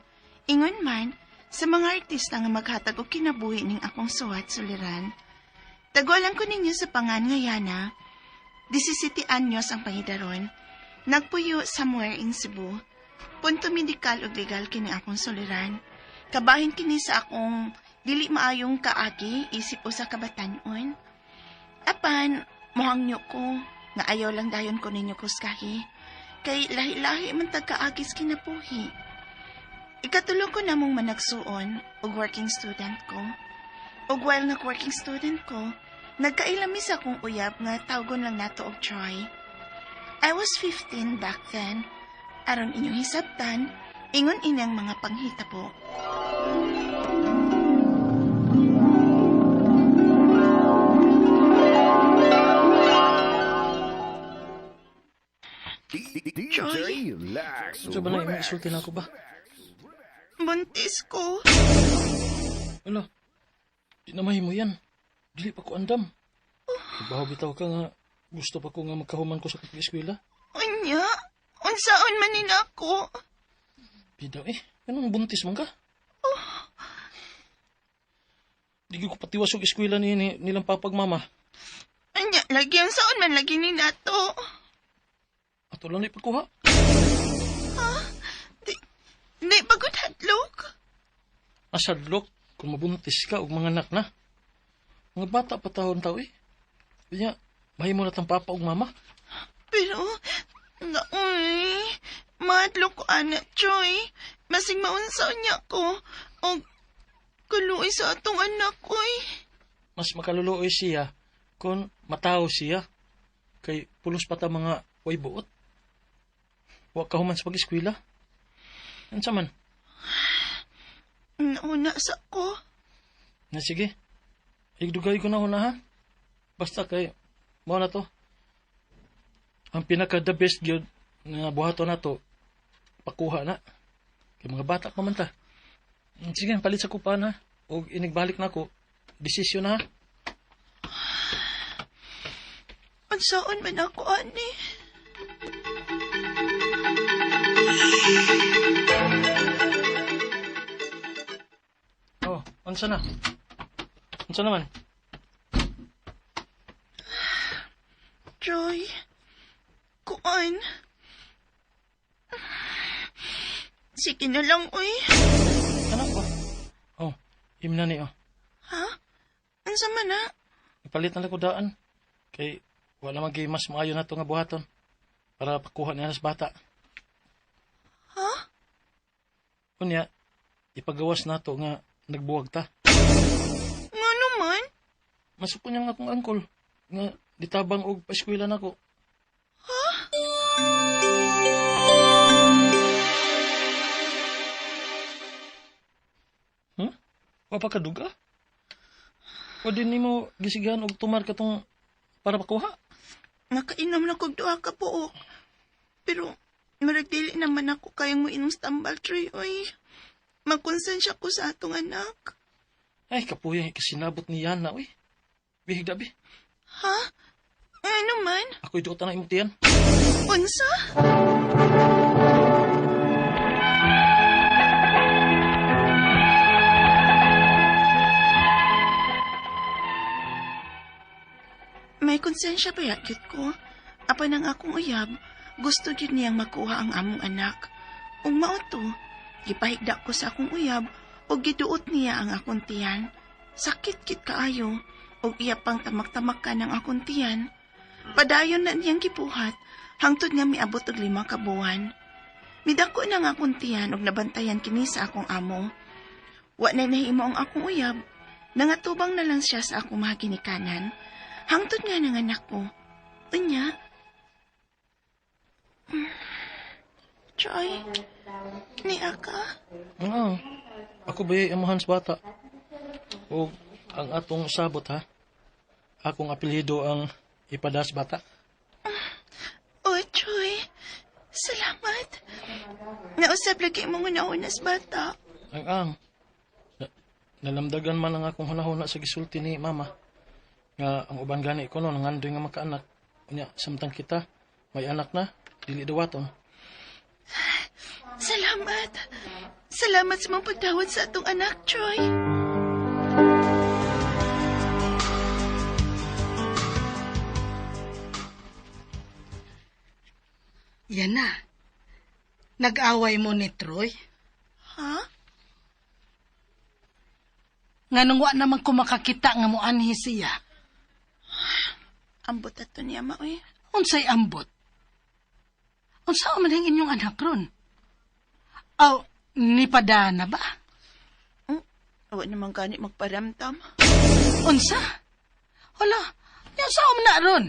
Ingon man sa mga artista nga maghatag og kinabuhi ning akong suwat suliran. Tagwalan ko ninyo sa pangan nga yana. 17 anyos ang pangidaron. Nagpuyo somewhere in Cebu. Punto medikal ug legal kini akong suliran. Kabahin kini sa akong dili maayong kaagi isip usa ka batan-on. Apan, muhangyo ko nga ayaw lang dayon ko ninyo kuskahi. Kay lahi-lahi man tag kaagis kinabuhi. Ikatulo ko namong managsuon ug working student ko. Ug while nag-working student ko, nagkailami sa akong uyab nga tawgon lang nato og Troy. I was 15 back then. Aron inyong hisabtan, ingon inang mga panghitabo. Troy,
So ba na, may isulti na ako ba?
buntis ko.
Ano? Di na mahimo yan. Dili pa ko andam. Ibahaw bitaw ka nga, gusto pa ko nga magkahuman ko sa pag-eskwela.
Unya, unsaon man nila ako?
Bidaw eh, anong buntis man ka? Di ko patiwas og eskwela ni nilang papagmama.
Unya, lagi unsaon man lagi ni nato.
Ato lang na ipagkuha.
Di pagod hadlok.
Asadlok, kung mabuntis ka og mga anak na. Mga bata pa taon tao eh. Kanya, mahimo na tang papa og mama.
Pero, naoy, mahadlok ko ana, Troy. Masing maunsaon niya ko. O, kaluoy sa atong anak, oy.
Mas makaluluoy siya kung matao siya. Kay pulos pa ta mga way buot. Wa ka human sa pag-eskwela. Unsa man?
Nauna sa ko.
Na sige. Igdugay ko na huna ha. Basta kay mao na to. Ang pinaka the best gyud nga buhaton nato pakuha na. Kay mga bata pa man ta. Sige, palit sa kupan ha. Og inigbalik na ako. Desisyon na ha.
Unsaon man ako, ani?
Oh, unsa na? Unsa naman?
Troy. Kuan. Sige na lang, uy.
Ano ba? Oh, imna ni oh.
Ha? Unsa man na?
Ipalit na lang ko daan. Kay wala man kay mas maayo na to nga buhaton para pakuha niya sa bata.
Ha?
Unya, ipagawas na to nga nagbuwag ta.
Nga naman?
Masukon niya nga akong angkol nga ditabang og paeskwela nako.
Ha?
Huh? Wa pa kaduga? O din nimo gisigahan og tumar katong para pakuha?
Nakainom na kog duha ka buok. Pero murag dili naman ako kayang moinom sa tambal, Troy, oy. Magkonsensya ko sa atong anak.
Ay, kapuya, kasinabot ni Yana, uy. Bihig dabi.
Ha? Ano man?
Ako'y duot na imong tiyan.
Unsa? May konsensya ba yakit ko? Apan ang akong uyab, gusto gyud niyang makuha ang among anak. Ug mao to, gipahigda ko sa akong uyab ug giduot niya ang akong tiyan. Sakit kit kaayo ug iya pang tamak-tamakan ang akong tiyan. Padayon na niyang gibuhat hangtod nga miabot og 5 ka buwan. Midako na nga akong tiyan ug nabantayan kini sa akong amo. Wa na nahimo ang akong uyab, nangatubang na lang siya sa akong mga ginikanan. Hangtod nga ng anak ko. Unya. Troy, ni aka.
Oo. Ako ba yung amahan sa bata? O ang atong sabot, ha? Akong apelyido ang ipadas bata.
Oh, Troy, salamat. Nausap lagi mong una-unas bata.
Ang. Nalamdagan man ang akong hunahuna sa gisulti ni mama. Nga ang uban gani ko no, nangandoy nga makaanak. Unya, samtang kita, may anak na, dili dawaton.
Salamat. Salamat sa mong pagdawat sa atong anak, Troy.
Yan na. Nag-away mo ni Troy?
Ha?
Nganong wa naman ko makakita nga moanhi siya.
Ambot ato niya, maoy.
Unsay ambot? Unsa man ang inyong anak ron? Aw, nipada na ba?
Wa naman gani magparamdam.
Unsa? Hala, unsa man na ron?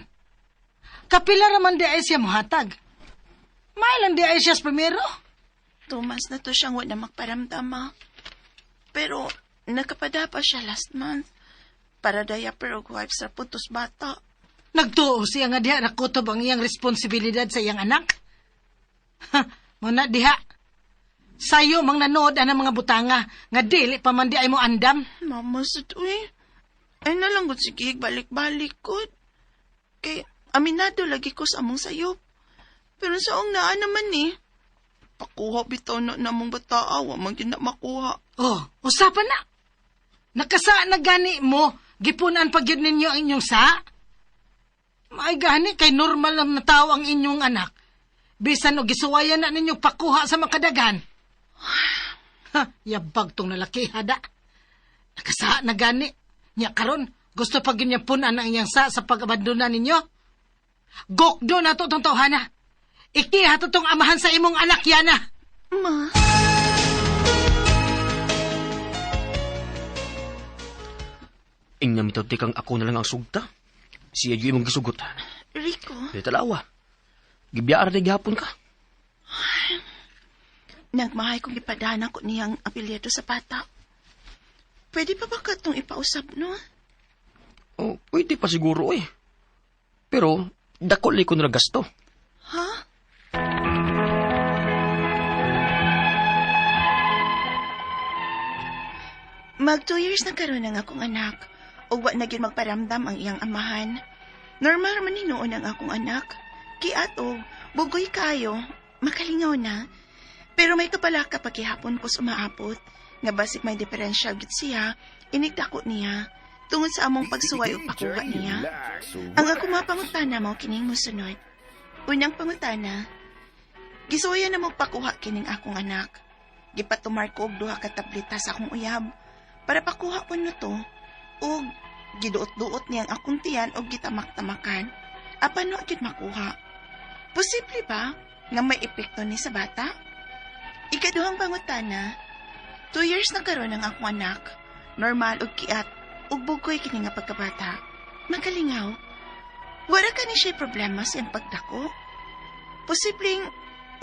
Kapila raman di ay siya mohatag. Mailan di ay siya sa primero?
2 months na to siyang wa na magparamdam, ma. Pero nakapada pa siya last month. Para diaper og wipes ra putos bata.
Nagtuo siya nga diha nakutob ang iyang responsibilidad sa iyang anak. Ha, muna diha. Sayo mang nanood ang mga butanga nga dili pa man di ay mo andam.
Mama sud uy. Ay nalang gud sige balik-balik gud. Kay aminado lagi ko sa among sayop. Pero saong naa naman ni. Pakuha bitaw na namong bataa, wa man gyud na makuha.
Oh, usapan na. Nakasa na gani mo, gipunan pa gyud ninyo ang inyong sa. May gani kay normal lang na tao ang inyong anak. Bisan og gisuwayan na ninyo pakuha sa makadagan. Ha, yabag tong lalaki hada. Nakasa na gani. Nya karon gusto pa gyud niya punan ang iyang sa pag-abandona ninyo. Gokdo na to tong tawhana. Ikiha to tong amahan sa imong anak yana.
Ma.
Ingna mitaw tikang ako na lang ang sugta. Siya yung imong gisugot.
Rico.
Di talawa. Gibiyaar na gihapon ka.
Nagmahay kong ipadana ko niyang apelyido sa bata. Pwede pa ba ka itong ipausap, no?
Oh, pwede pa siguro eh. Pero, dako ko na gasto.
Ha? Mag 2 years na karon ang akong anak. Ug wa na gyud magparamdam ang iyang amahan. Normal man hinuon ang akong anak. Kiatog, bugoy kayo, makalingaw na. Pero may kapalaka pagkihapon ko sa umaabot. Nga basig may diferensya gid siya, inigdako niya. Tungod sa among pagsuway ug pakuha niya. Ang ako mga pangutana mao kining mosunod. Unang pangutana, gisuwayan namo pakuha kining akong anak. Gipatumar ko og duha ka tableta sa akong uyab para pakuha ko no to ug giduot-duot niyang akong tiyan og gitamak-tamakan. Apan wa gyud makuha. Posible ba nga may epekto ni sa bata? Ikaduhang pangutana, 2 years na karon ang akong anak. Normal og kiat ug bugoy kini nga pagkabata. Makalingaw. Wala ka ni siya problema sa iyang pagdako. Posibleng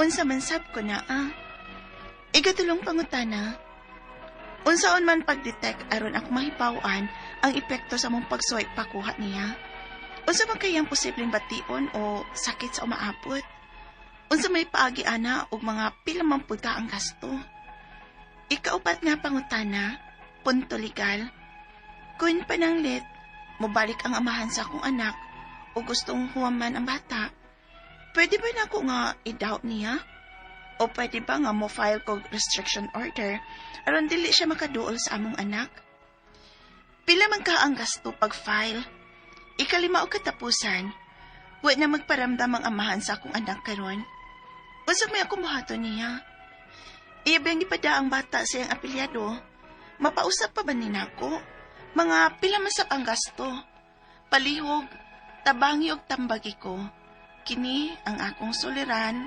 unsa man sab ko na ah. Ikatulong pangutana, unsaon man pag-detect aron ako mahibaw-an ang epekto sa among pagsuway pakuha niya? Unsa man kayang posibleng bation o sakit sa umaabot? Unsa may paagi ana og mga pila man pud ka ang gasto? Ikaupat nga pangutana, punto legal. Kung pananglit, mobalik ang amahan sa akong anak o gustong huwaman ang bata, pwede ba nako nga i-doubt niya? O pwede ba nga mo file kog restriction order aron dili siya makaduol sa among anak? Pila man ka ang gasto pag-file? Ikalima o katapusan, wa na magparamdam ang amahan sa akong anak karon. Unsa may ako buhaton niya? Iya bang gipada ang bata sa iyang apelyado? Mapausap pa ba ni nako? Mga pila man sab ang gasto? Palihog, tabangi og tambagi ko. Kini ang akong suliran.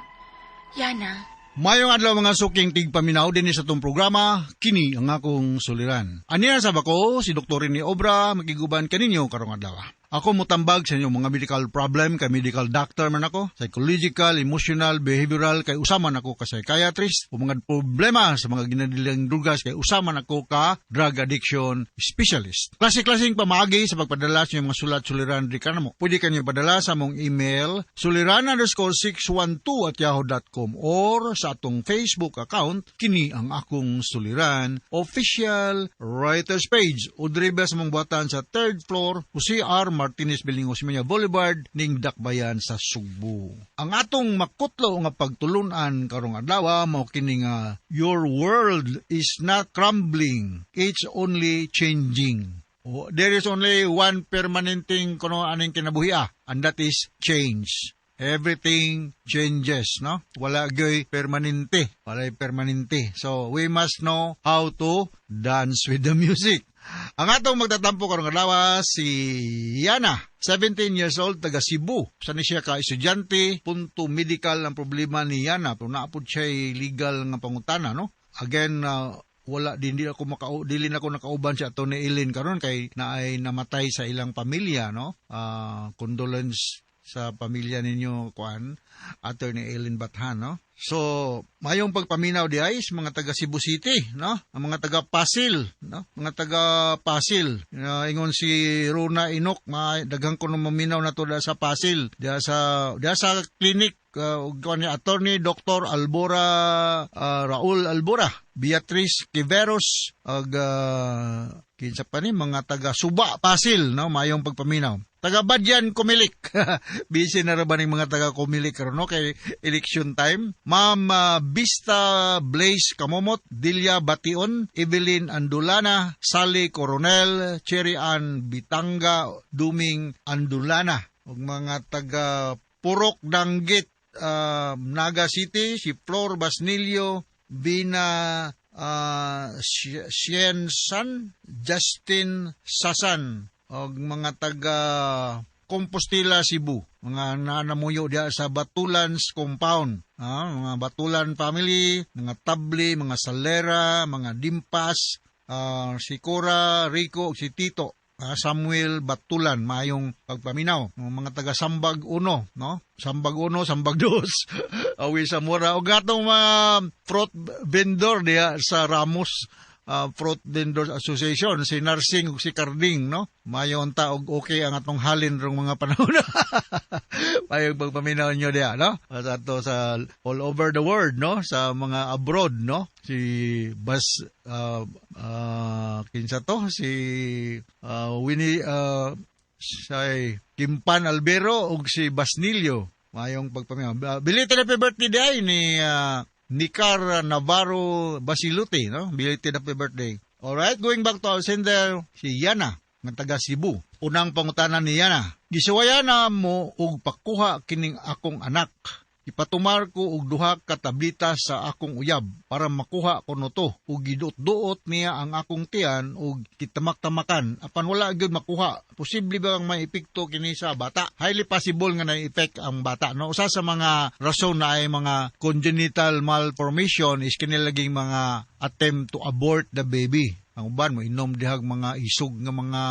Yana.
Mayong adlaw, mga suking tigpaminaw dinhi sa atong programa, kini ang akong suliran. Aniya sa bako, si Dr. Rene Obra, makiguban kaninyo karong adlaw. Ako mutambag sa inyong mga medical problem kay medical doctor man ako, psychological, emotional, behavioral, kay usa man ako ka psychiatrist, o mga problema sa mga ginadilang drugas kay usa man ako ka drug addiction specialist. Klase-klaseng pamaagi sa pagpadala sa inyong mga sulat suliran di kanamo. Pwede kanyo padala sa among email suliran_612@yahoo.com or sa atong Facebook account, kini ang akong suliran official writers page, o diri sa among buhatan sa third floor, Jose R. Martinez Building, Osmeña Boulevard, ning Dakbayan sa Sugbo. Ang atong makutlo nga pagtulunan karong adlaw mao kini nga "Your world is not crumbling, it's only changing." Oh, there is only one permanent thing kuno aning kinabuhi ah, and that is change. Everything changes, no? Wala gyoy permanente. Wala permanente. So, we must know how to dance with the music. Ang atong magtatampo karong adlaw si Yana, 17 years old, taga Cebu. Sa ni siya ka estudyante, punto medical ang problema ni Yana, pero naapod siya legal nga pangutana, no? Again, wala din di ako maka dili na ako nakauban si Atty. Ilin karon kay naay namatay sa ilang pamilya, no? Condolence sa pamilya ninyo, kuan, Attorney Eileen Bathan, no? So, mayong pagpaminaw di ay sa mga taga Cebu City, no? Ang mga taga Pasil, no? Mga taga Pasil. Ingon si Rona Inok, mga daghang kuno maminaw na to sa Pasil, diha sa clinic ug kuan ni Attorney Dr. Albora, Raul Albora, Beatrice Quiveros ug kinsa pa ni mga taga Suba, Pasil, no? Mayong pagpaminaw. Taga Badyan, Comelec. Busy na ra ba ning mga taga Comelec karon, no, kay election time. Ma'am Vista Blaze Kamomot, Delia Bation, Evelyn Andulana, Sally Coronel, Cherry Ann Bitanga, Duming Andulana ug mga taga Purok Danggit, Naga City, si Flor Basnilio, Bina Siensan, Justin Sasan, og mga taga Compostela, Cebu, mga nanamuyo diya sa Batulans compound, mga Batulan family, mga Tabli, mga Salera, mga Dimpas, si Cora, Rico, si Tito, Samuel Batulan, maayong pagpaminaw. Mga taga Sambag Uno, no? Sambag Uno, Sambag Dos. Awi sa Mura. O gatong mga fruit vendor diya sa Ramos Fruit Vendors Association, si Narsing ug si Carding, no? Mayon ta og okay ang atong halin rong mga panahon. Mayong pagpaminaw nyo diya, no? Sa ato sa all over the world, no? Sa mga abroad, no? Si Bas kinsa to? Si Winnie, si Kimpan Albero ug si Basnilio. Mayong pagpaminaw. Belated happy birthday day ni Nicar Navarro Basilute, no? Belated happy birthday. Alright, going back to our sender, si Yana. nga taga Cebu. Unang pangutana niya na, gisuwayan na mo og pakuha kining akong anak. Ipatumar ko og duha ka tablita sa akong uyab para makuha ko to, ug giduot-duot niya ang akong tiyan ug kitamak-tamakan apan wala gyud makuha. Posible ba ang may epekto kini sa bata? Highly possible nga na-effect ang bata, no? Usa sa mga rason na ay mga congenital malformation is kini laging mga attempt to abort the baby. Ang uban mo inom dihag mga isog nga mga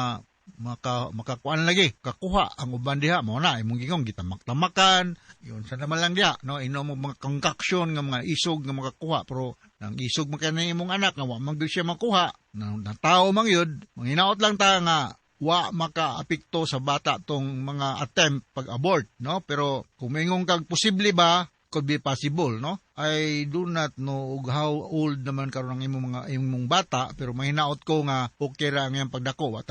makakuan lagi kakuha ang uban diha, mo na imong gingong gitamak-tamakan yun sa naman lang diha, no? Inom mo mga concoction nga mga isog nga makakuha, pero nang isog man kay imong anak nga wa man gyud siya makuha na, na tao man gyud. Manginaot lang ta nga wa makaapekto sa bata tong mga attempt pag-abort, no? Pero kung maingon kag posible ba, could be possible, no? I do not know og how old naman karon ang imong mga imong bata, pero mahinaot ko nga okay ra ang iyang pagdako. Wa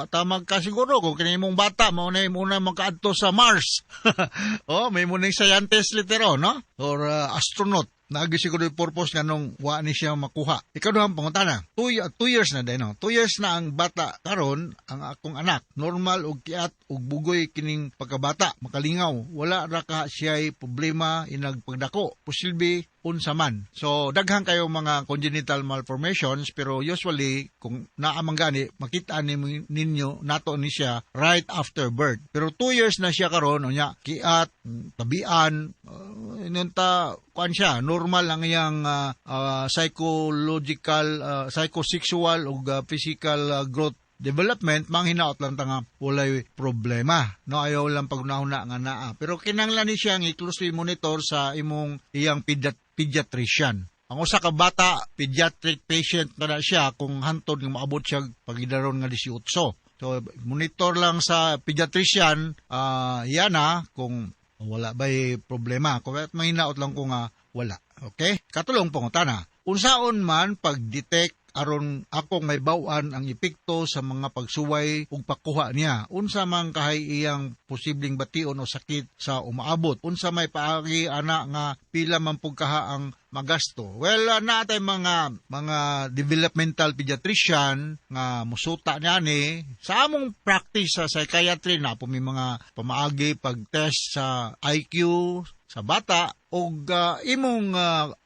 ta magkasiguro kung kini imong bata mao na una makaadto sa Mars. Oh, may muning scientist litero, no? Or astronaut. Naagi siguro yung purpose nga nung wa ni siya makuha. Ikaduhang pangutana, 2 years na din, no? 2 years na ang bata karon, ang akong anak. Normal og kiat og bugoy kining pagkabata, makalingaw. Wala ra ka siya'y problema inag pagdako. Posible unsa man. So daghan kayo mga congenital malformations, pero usually kung naa man gani, makita ni ninyo nato ni siya right after birth. Pero 2 years na siya karon, unya kiat, tabian, inunta kuan siya, normal ang iyang psychological, psychosexual ug physical growth development, manghinaot lang ta nga walay problema. No, ayaw lang pagunahuna nga naa. Pero kinanglan ni siya nga i-closely monitor sa imong iyang pediatrician. Ang usa ka bata, pediatric patient na na siya kung hantod nga maabot siya pagidaron nga 18. So, monitor lang sa pediatrician, yan na, kung wala ba'y problema. Kung mahinaot lang ko nga wala. Okay? Katulong pangutana. Unsaon man pag-detect aron akong may bawan ang epekto sa mga pagsuway ug pakuha niya? Unsa man kahay iyang posibleng bation o sakit sa umaabot? Unsa may paagi ana nga pila man pug kaha ang magasto? Well, naa tay mga developmental pediatrician nga musuta niya ni sa among practice sa psychiatry na po may mga pamaagi pag-test sa IQ sa bata og imong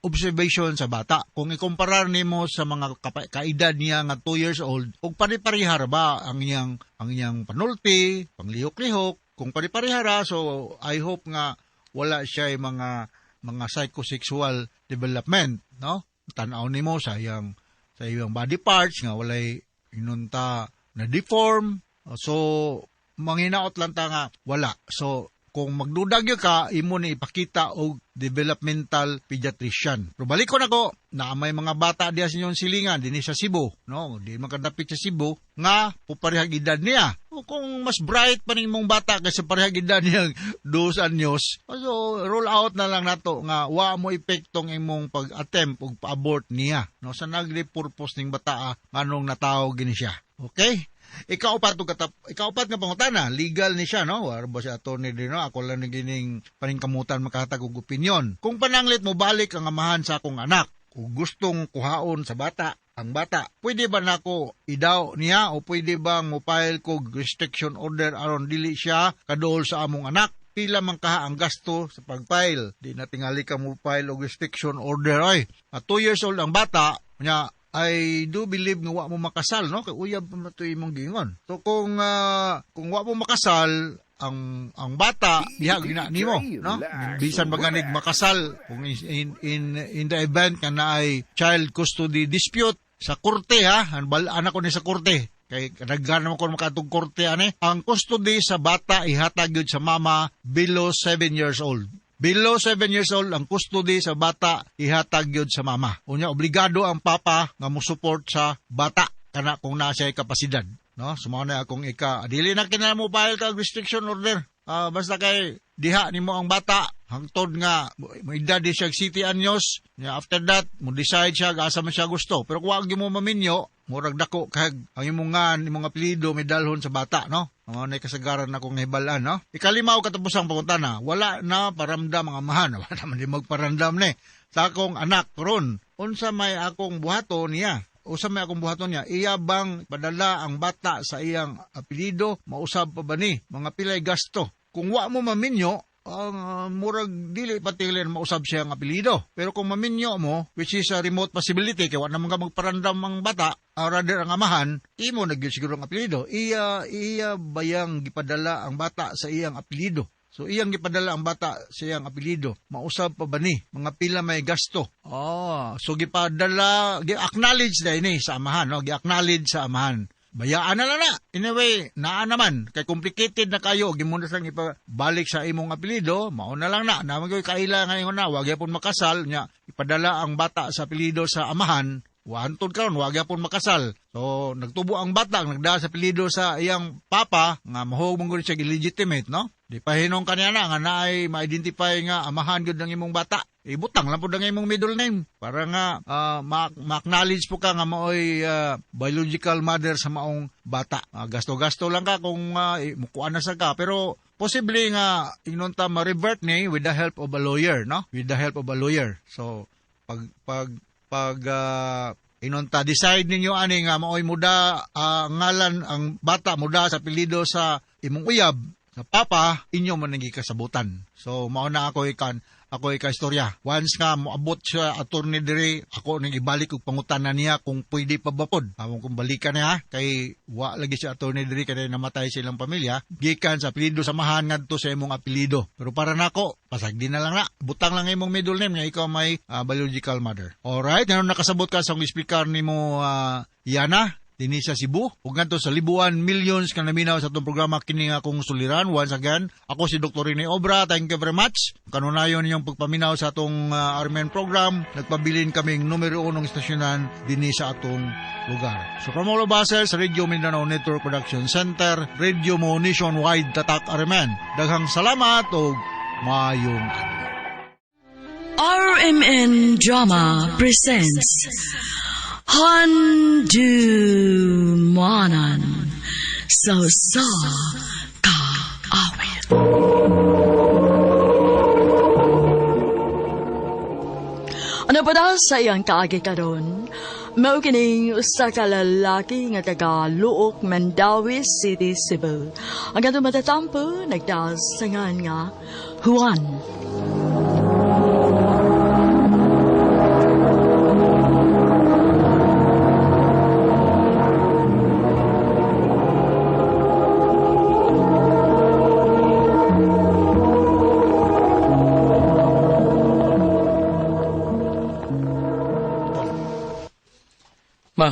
observation sa bata. Kung ikumparar nimo sa mga kaedad niya nga 2 years old, og pare-parehar ba ang iyang panulti, panglihok-lihok, kung pare-parehara, so I hope nga wala siya mga psychosexual development, no? Tan-aw nimo sa iyang body parts nga walay inunta na deform. So manghinaot lang ta nga wala. So kung magduda gyud ka, imo ni ipakita og developmental pediatrician. Pero balik ko nako, na may mga bata diya sa inyong silingan dinhi sa Cebu, no? Di man kadapit sa Cebu nga puparehag edad niya. O kung mas bright pa ning imong bata kaysa parehag edad niya 2 anyos, so rule out na lang nato nga wa mo epektong imong pag-attempt og pa-abort niya. No, sa nagli purpose ning bata nganong natawo gini siya. Okay? Ikaupat ug katap ikaupat nga pangutana, legal ni siya, no? War ba si attorney din, no? Ako lang ni gining paningkamutan makahatag og opinyon. Kung pananglit mo balik ang amahan sa akong anak, kung gustong kuhaon sa bata, ang bata, pwede ba nako idaw niya o pwede bang mo-file kog restriction order aron dili siya kaduol sa among anak? Pila man kaha ang gasto sa pag-file? Di na tingali ka mo file og restriction order ay. At 2 years old ang bata, nya I do believe nga wa mo makasal, no? Kay uyab pa man to imong gingon. So kung wa mo makasal ang bata diha gina nimo, no? Bisan ba ganig makasal, kung in the event nga naay child custody dispute sa korte, ha, anak ko ni sa korte kay daghan naman ko makatug korte ani, ang custody sa bata ihatag gyud sa mama below 7 years old. Below 7 years old, ang custody sa bata ihatag gyud sa mama. Unya obligado ang papa nga mo-support sa bata kana kung naa siya kapasidad, no? Sumao na akong ika, dili na kina mo file kag restriction order. Basta kay diha nimo ang bata hangtod nga moedad di siya 7 anyos. Nya after that mo decide siya asa man siya gusto. Pero kung wa gyud mo maminyo, murag dako kag ang imong ngan, imong apelyido may dalhon sa bata, no? Mao na kasagaran na kong nahibalan, no? Ikalima o katapusang pangutana, wala na paramdam ang amahan. Wala naman di magparamdam ni sa akong anak ron. Unsa may akong buhaton niya? Usa may akong buhaton niya, iya bang padala ang bata sa iyang apelyido, mausab pa ba ni? Mga pilay gasto. Kung wa mo maminyo, ang murag dili patilin mausab siya ang apelyido. Pero kung maminyo mo, which is a remote possibility, kay wa naman ka magparandam ang bata, rather ang amahan, imo na gyud siguro ang apelyido. Iya bayang gipadala ang bata sa iyang apelyido. So iyang gipadala ang bata sa iyang apelyido. Mausab pa ba ni? Mga pila may gasto. So gipadala, gi-acknowledge na ini sa amahan, no? Gi-acknowledge sa amahan. Bayaan na lang na. Anyway, naa naman. Kay complicated na kayo. Gimuna sang ipabalik sa imong apelyido, mao na lang na. Naman ko'y kaila ngayon na, wag yapon makasal. Nya, ipadala ang bata sa apelyido sa amahan. Wantod karon, wag yapon makasal. So, nagtubo ang bata, nagdala sa apelyido sa iyang papa, nga mahog mong gud siya illegitimate, no? Di pa hinong kaniya na, nga naay ma-identify nga amahan gud ng imong bata. Ibutang lang pud ang imong middle name para nga ma-acknowledge po ka nga maoy biological mother sa maong bata. Gasto-gasto lang ka kung mukuan na sa ka, pero posible nga ingnon ta ma-revert ni with the help of a lawyer, no? With the help of a lawyer. So pag ingnon ta decide ninyo ani nga maoy muda ngalan ang bata muda sa apelyido sa imong uyab sa papa, inyo man nang gikasabutan. So mao na ako ikan ako ika-istorya. Once nga moabot siya attorney diri, ako ning ibalik og pangutana niya kung pwede pa ba pod. Among kung balikan niya kay wa lagi si attorney diri kay namatay sa ilang pamilya, gikan sa apelyido sa amahan ngadto sa imong apelyido. Pero para nako, pasagdi na lang na. Butang lang imong middle name nga ikaw may biological mother. Alright, ngayon nakasabot ka sa speaker nimo Yana dinhi sa Cebu ug ngadto sa Libuan, millions ka naminaw sa atong programa kini nga akong suliran. Once again, ako si Dr. Rene Obra. Thank you very much. Kanunayon ninyong pagpaminaw sa atong RMN program. Nagpabilin kaming numero 1 estasyonan dinhi sa atong lugar. So from all of us sa Radio Mindanao Network Production Center, Radio Mo Nationwide, Tatak RMN. Daghang salamat ug maayong adlaw.
RMN Drama presents Handumanan sa Usa Ka Awit. Ano pa daw sa iyang kaagi karon? Mao kining usa ka lalaki nga taga Luok, Mandaue City, Cebu. Ang atong matatampo nagdasangan nga Juan.
Ma,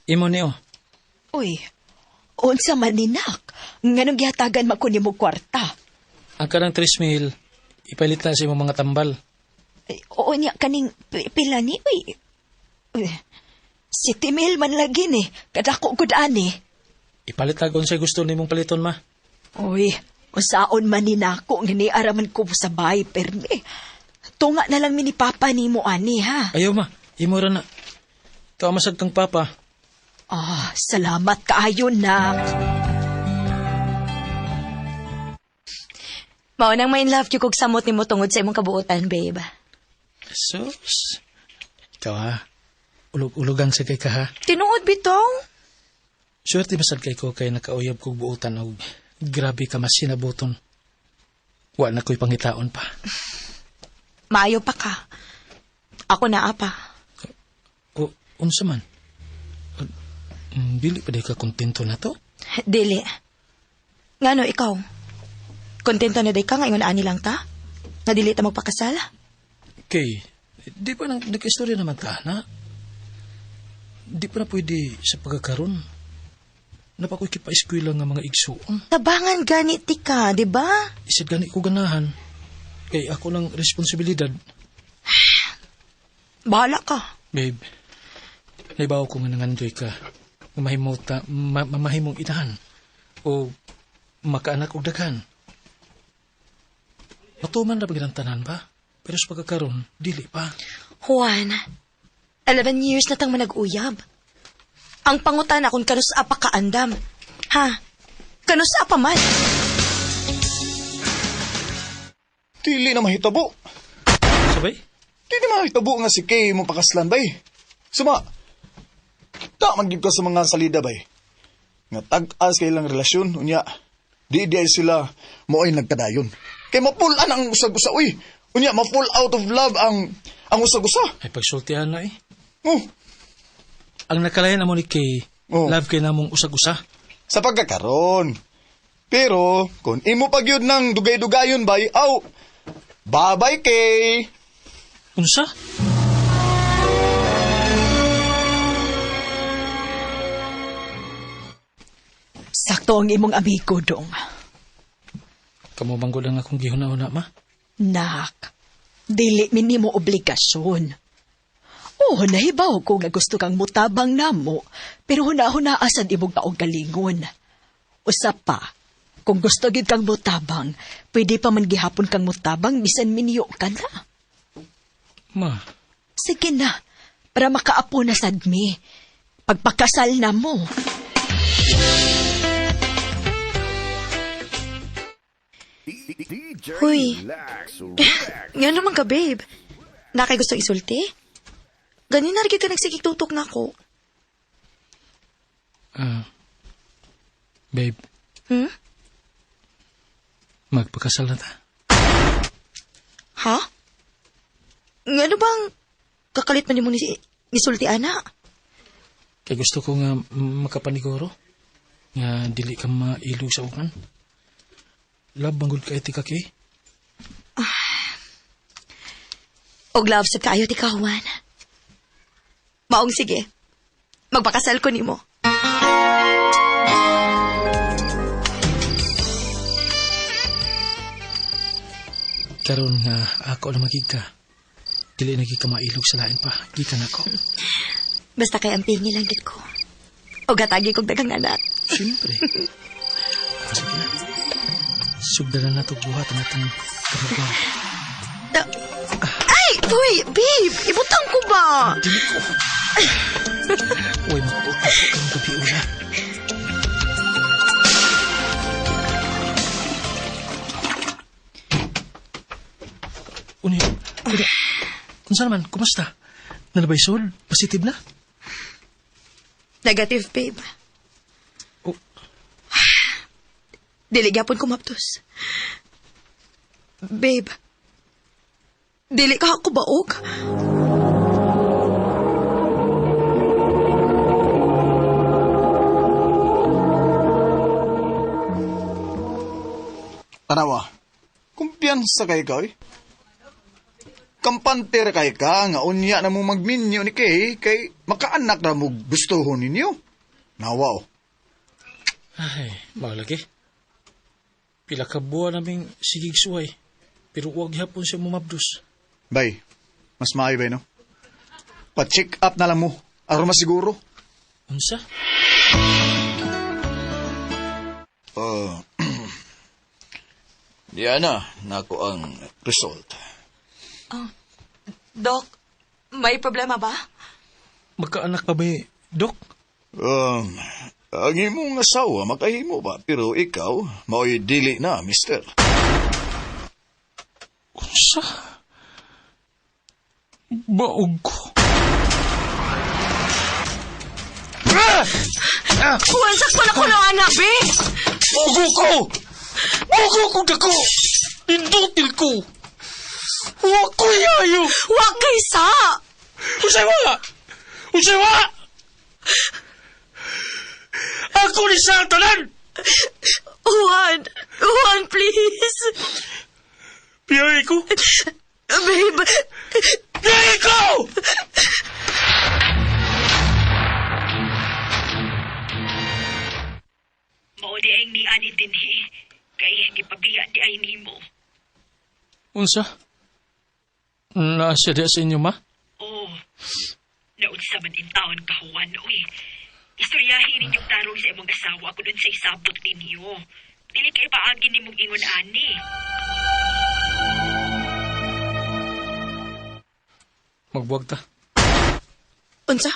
imo niyo.
Uy, unsa man ni nak? Nganong gihatagan man ko nimo kwarta?
Ang kanang 3,000, ipalit na sa imong mga tambal.
Ay, oo niya, kaning pila ni, uy. Uy, 7,000 man lagi ni, kadako gud ani.
Ipalit na kung sa'y gusto nimong paliton, ma.
Uy, usaon man ni nako, nga ni araman ko sa bahay, permi. Tunga na lang mi ni papa nimo ani, ha?
Ayaw, ma, imo ra na. Tawa masag kang papa.
Ah, salamat kaayo, nak.
Mao nang main love kog samot nimo tungod sa imong kabuotan, babe.
Sus. Ikaw ha. Ulog-ulogan sa kay ka ha.
Tinuod bitaw.
Swerte basad kay ko kay nakauyab kog buotan og grabe ka mas sinabuton. Wa na ko'y pangitaon pa.
Maayo pa ka. Ako naa pa.
O, unsa man? Dili pa di ka kontento na to?
Dili. Ngano ikaw? Kontento na day ka nga ingon ani lang ta? Nga dili ta magpakasal?
Kay, di pa nagka-istorya naman ta, na? Di pa na pwede sa pagkakaroon. Napakoy kipa-eskwela nga mga igsuon.
Tabangan gani ti ka, di ba?
Isip gani ko ganahan. Kay ako lang responsibilidad.
Bahala ka.
Babe, naibaw ko nga nangandoy ka. Mamahimo ta, mamahimong inahan. O makaanak og daghan. Matuman na ba tanan ba? Pero sa pagkakaroon, dili pa.
Juan, 11 years na tang manag-uyab. Ang pangutan akong kanus apa kaandam. Ha? Kanus apa man?
Dili na mahitabo.
Sabay?
Dili na mahitabo nga si Kay mo pakaslan bay. Suma, Nakakita man gyud ka sa mga salida bay. Nga tag-as kay ilang relasyon unya. Di di ay sila mo'y nagkadayon. Kay mapulan ang usag-usa uy. Unya ma-fall out of love ang usag-usa.
Ay pagsultihan na eh.
Oh.
Ang nakalayan amo ni Kay, love kay namong usag-usa.
Sa pagkakaron. Pero kung imo pa gyud nang dugay-dugayon bay, aw bye-bye kay.
Unsa?
Sakto ang imong amigo, dong.
Kamo manggod ang akong gihuna-huna, ma.
Nak, dili minimo obligasyon. Oh, nahibaw ko nga gusto kang mutabang namo, pero huna-huna asad imong taong galingon. Usa pa, kung gusto gid kang mutabang, pwede pa man gihapon kang mutabang bisan minyo ka na.
Ma,
Sige na, para makaapo na sad mi. Pagpakasal na mo.
Huy. Nga naman ka, babe. Nakay gusto isulti? Ganin na rin ka nagsigig tutok na ako.
ah, babe,
Hmm?
magpakasal na ta.
Ha? Nga ano bang kakalit man mo ni, ni ana?
Kay gusto ko nga makapaniguro. Nga dili ka mailog sa ukan. Love, manggod ka iti ka, Kay.
Og love sa kaayo ti ka, Juan. Maong sige. Magpakasal ko nimo.
Karon nga ako na magig ka. Dili na gid ka mailog sa lain pa. Gikan ako.
Basta kay ang pingi lang gid ko. Og hatagi kog daghang anak.
Siyempre. Sige na. Sugdalan na to buhat ang atong karugan.
Ay! Uy, babe! Ibutang ko ba?
Dili ko. Uy, magbuot ako kang gabi ula. Unya, kuda. Unsa naman, kumusta? Nalabay sol? Positive na?
Negative, babe.
Oh.
Dili gyapon ko maptos. Babe, dili ka ako baog.
Tanawa, kumpiyansa kay ka, eh. Kampante ra kay ka nga unya na mo magminyo ni Kay kay makaanak na mo gustuhon ninyo. Nawa oh.
Ay, malagi. Pila ka buwan naming sigig suway. Pero huwag hapon siya mumabdos.
Bay, mas maayo bay no? Pa-check up na lang mo. Aron masiguro.
Unsa?
Diana, nako ang result.
Oh, Doc, may problema ba?
Magkaanak pa ba eh, Dok?
Ang imong asawa makahimo ba? Pero ikaw, mao'y dili na, mister.
Unsa? Baog ko.
Juan, sakto na ko ng anak, babe!
Ugo ko! Ugo ko dako! Nindutil ko! Wa ko yayo!
Wa kay sa!
Usay wa! Usay wa! Ako ni sa tanan!
Juan! Juan, please!
Biyay ko!
Babe!
Biyay ko!
Mao di ay ni ani dinhi. Kay gipabiya di ay nimo.
Unsa? Naa siya diya sa inyo, ma?
Oh. Naunsa man in taon ka Juan, uy. Istoryahin ninyong tarong sa imong asawa kung unsay sabot ninyo. Dili kay paagi nimong ingon ani.
Magbuwag ta.
Unsa?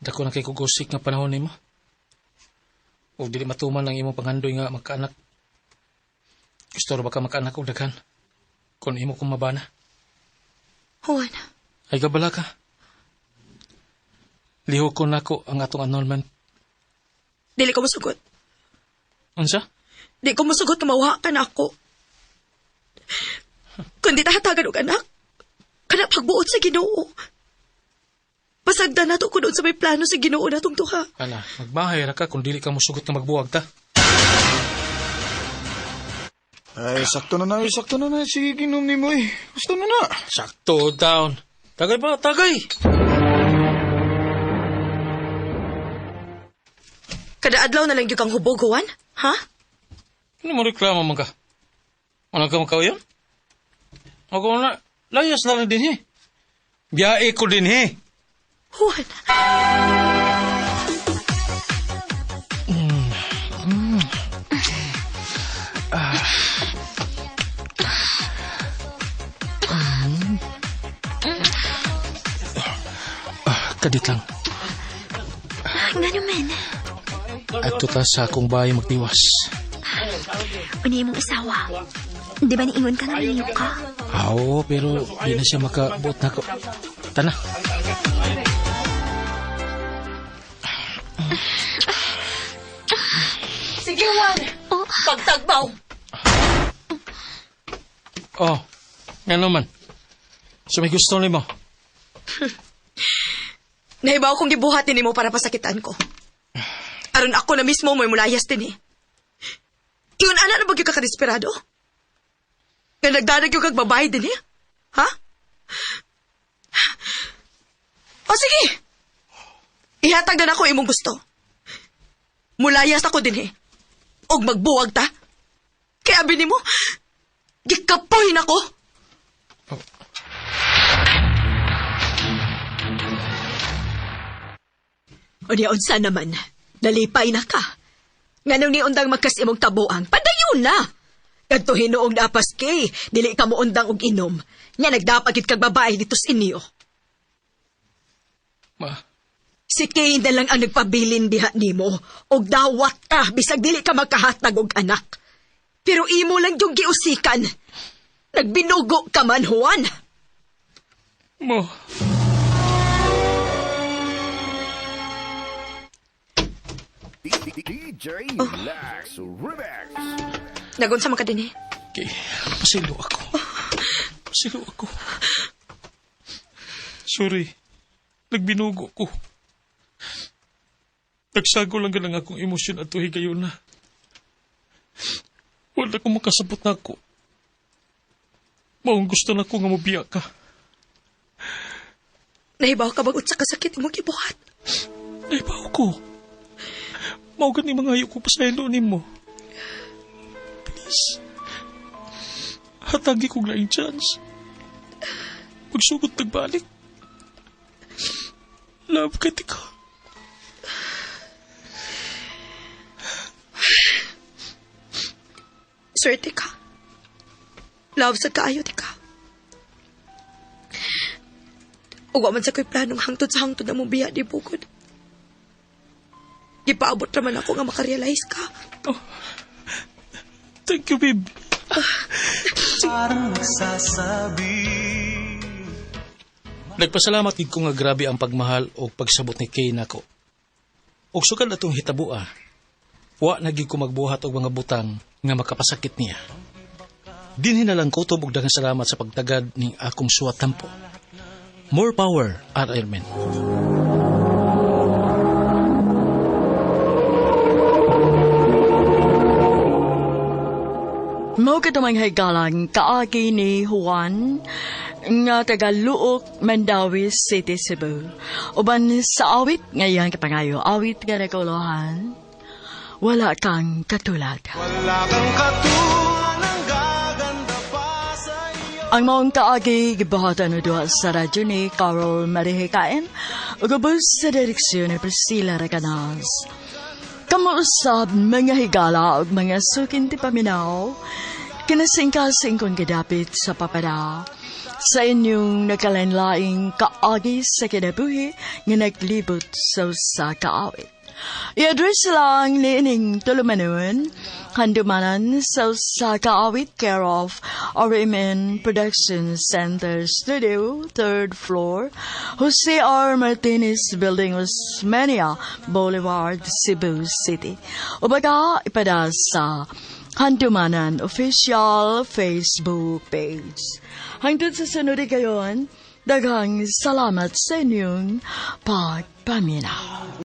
Dako na kay kugusik nga panahon nimo. O dili matuman ang imong panghandoy nga magkaanak. Gusto ra ba ka magkaanak og daghan? Kung imo kong mabana.
Juan,
Ay gabala ka. Lihokon nako ang atong annulment.
Dili ko musugot.
Unsa?
Di ko musugot nga mawha ka na ako. Kundi tahatagan og anak, kana pagbuot sa Ginoo. Pasagdan nato kun sa may plano sa Ginoo natong duha.
Ana, magmahay ra ka kung dili ka musugot nga magbuwag ta.
Ay, sakto na na, ay, sakto na na. Sige, ginom ni mo eh. Gusto na na.
Sakto down. Tagay pa, tagay.
Kada adlaw na lang gyud kang hubog, Juan. Ha?
Ano mo reklamo man ka? Ano ka makauyon? Ako na, layas na lang din eh. Biyahe ko din eh.
Juan.
Ah, kadit lang.
Nga naman.
Adto ta sa akong bahay magtiwas.
Unya imong asawa. Di ba niingon ka nga minyo ka?
Oo, pero di na siya makabuot na ko. Tana.
Sige, Juan. Pagtagbaw.
Oh, nga naman. So may gusto nimo.
Nahibaw kong gibuhat nimo para pasakitan ko. Aron ako na mismo mo'y mulayas din eh. Yun, ana na ba gyud ka kadesperado? Nga nagdanag yung kag babae din eh? Ha? O sige! Ihatag na nako imong gusto. Mulayas ako din eh. Og magbuwag ta. Kaya abi nimo, gikapoy nako.
Unya unsa naman, nalipay na ka. Nganong niundang makas imong tabuang, padayon na. Kadto hinuong napas kay, dili ka mo undang og inom. Nya nagdapagit kag babae dito sa inyo.
Ma.
Si Kay na lang ang nagpabilin diha nimo, og dawat ka bisag dili ka makahatag og anak. Pero imo lang yung giusikan. Nagbinugo ka man, Juan.
Ma.
DJ Lax Remix.
Nagunsa man ka din eh.
Okay, pasilo ako. Pasilo ako. Sorry. Nagbinugo ko. Nagsago lang lang akong emosyon at higayon na. Wala ko makasabot na ako. Maong gusto na ko nga mobiya ka.
Nahibaw ka bag utsa kasakit imong gibuhat.
Nahibaw ko. Mao gani mga ayo ko pasaylo nimo. Please. Hatagi kog laing chance. Pagsugot nagbalik. Love ka ka.
Swerte ka. Love sa kaayo di ka. Ug wa man sa ko'y planong hangtod sa hangtod na mong biya di bukod. Gipaabot raman ako nga makarealize ka.
Oh. Thank you, babe.
Parang nagsasabi.
Nagpasalamat gid ko nga grabe ang pagmahal o pagsabot ni Kay nako. Og sukad atong hitabua, wa na gyud ko magbuhat og mga butang nga makapasakit niya. Dinhi na lang kutob og daghang salamat sa pagtagad ning akong suwat tampo. More power, R. Airmen.
Mao katumang higalang kaagi ni Juan nga taga Luok, Mandawi City, Cebu. Uban sa awit ngayang kapangayo, awit nga nakuluhan, wala kang katulad.
Wala kang katulad, ang gaganda pa sa iyo.
Ang maong kaagi gibuhatan o duha sa radyo ni Carol Marihikain ug ubos sa direksyon ni Priscilla Recanas. Kamuusab mga higala ug mga sukin ti paminaw, kinasingkasing kong gidapit sa papada sa inyong nagkalainlaing kaagi sa kinabuhi nga naglibot sa usa ka awit. I-address lang niining tulumanon, Handumanan sa usa ka awit, care of RMN Production Center Studio, third floor, Jose R. Martinez Building, Osmeña Boulevard, Cebu City. O baga, ipada sa Handumanan official Facebook page. Hangtod sa sunod kayon, daghang salamat sa inyong pagpaminaw.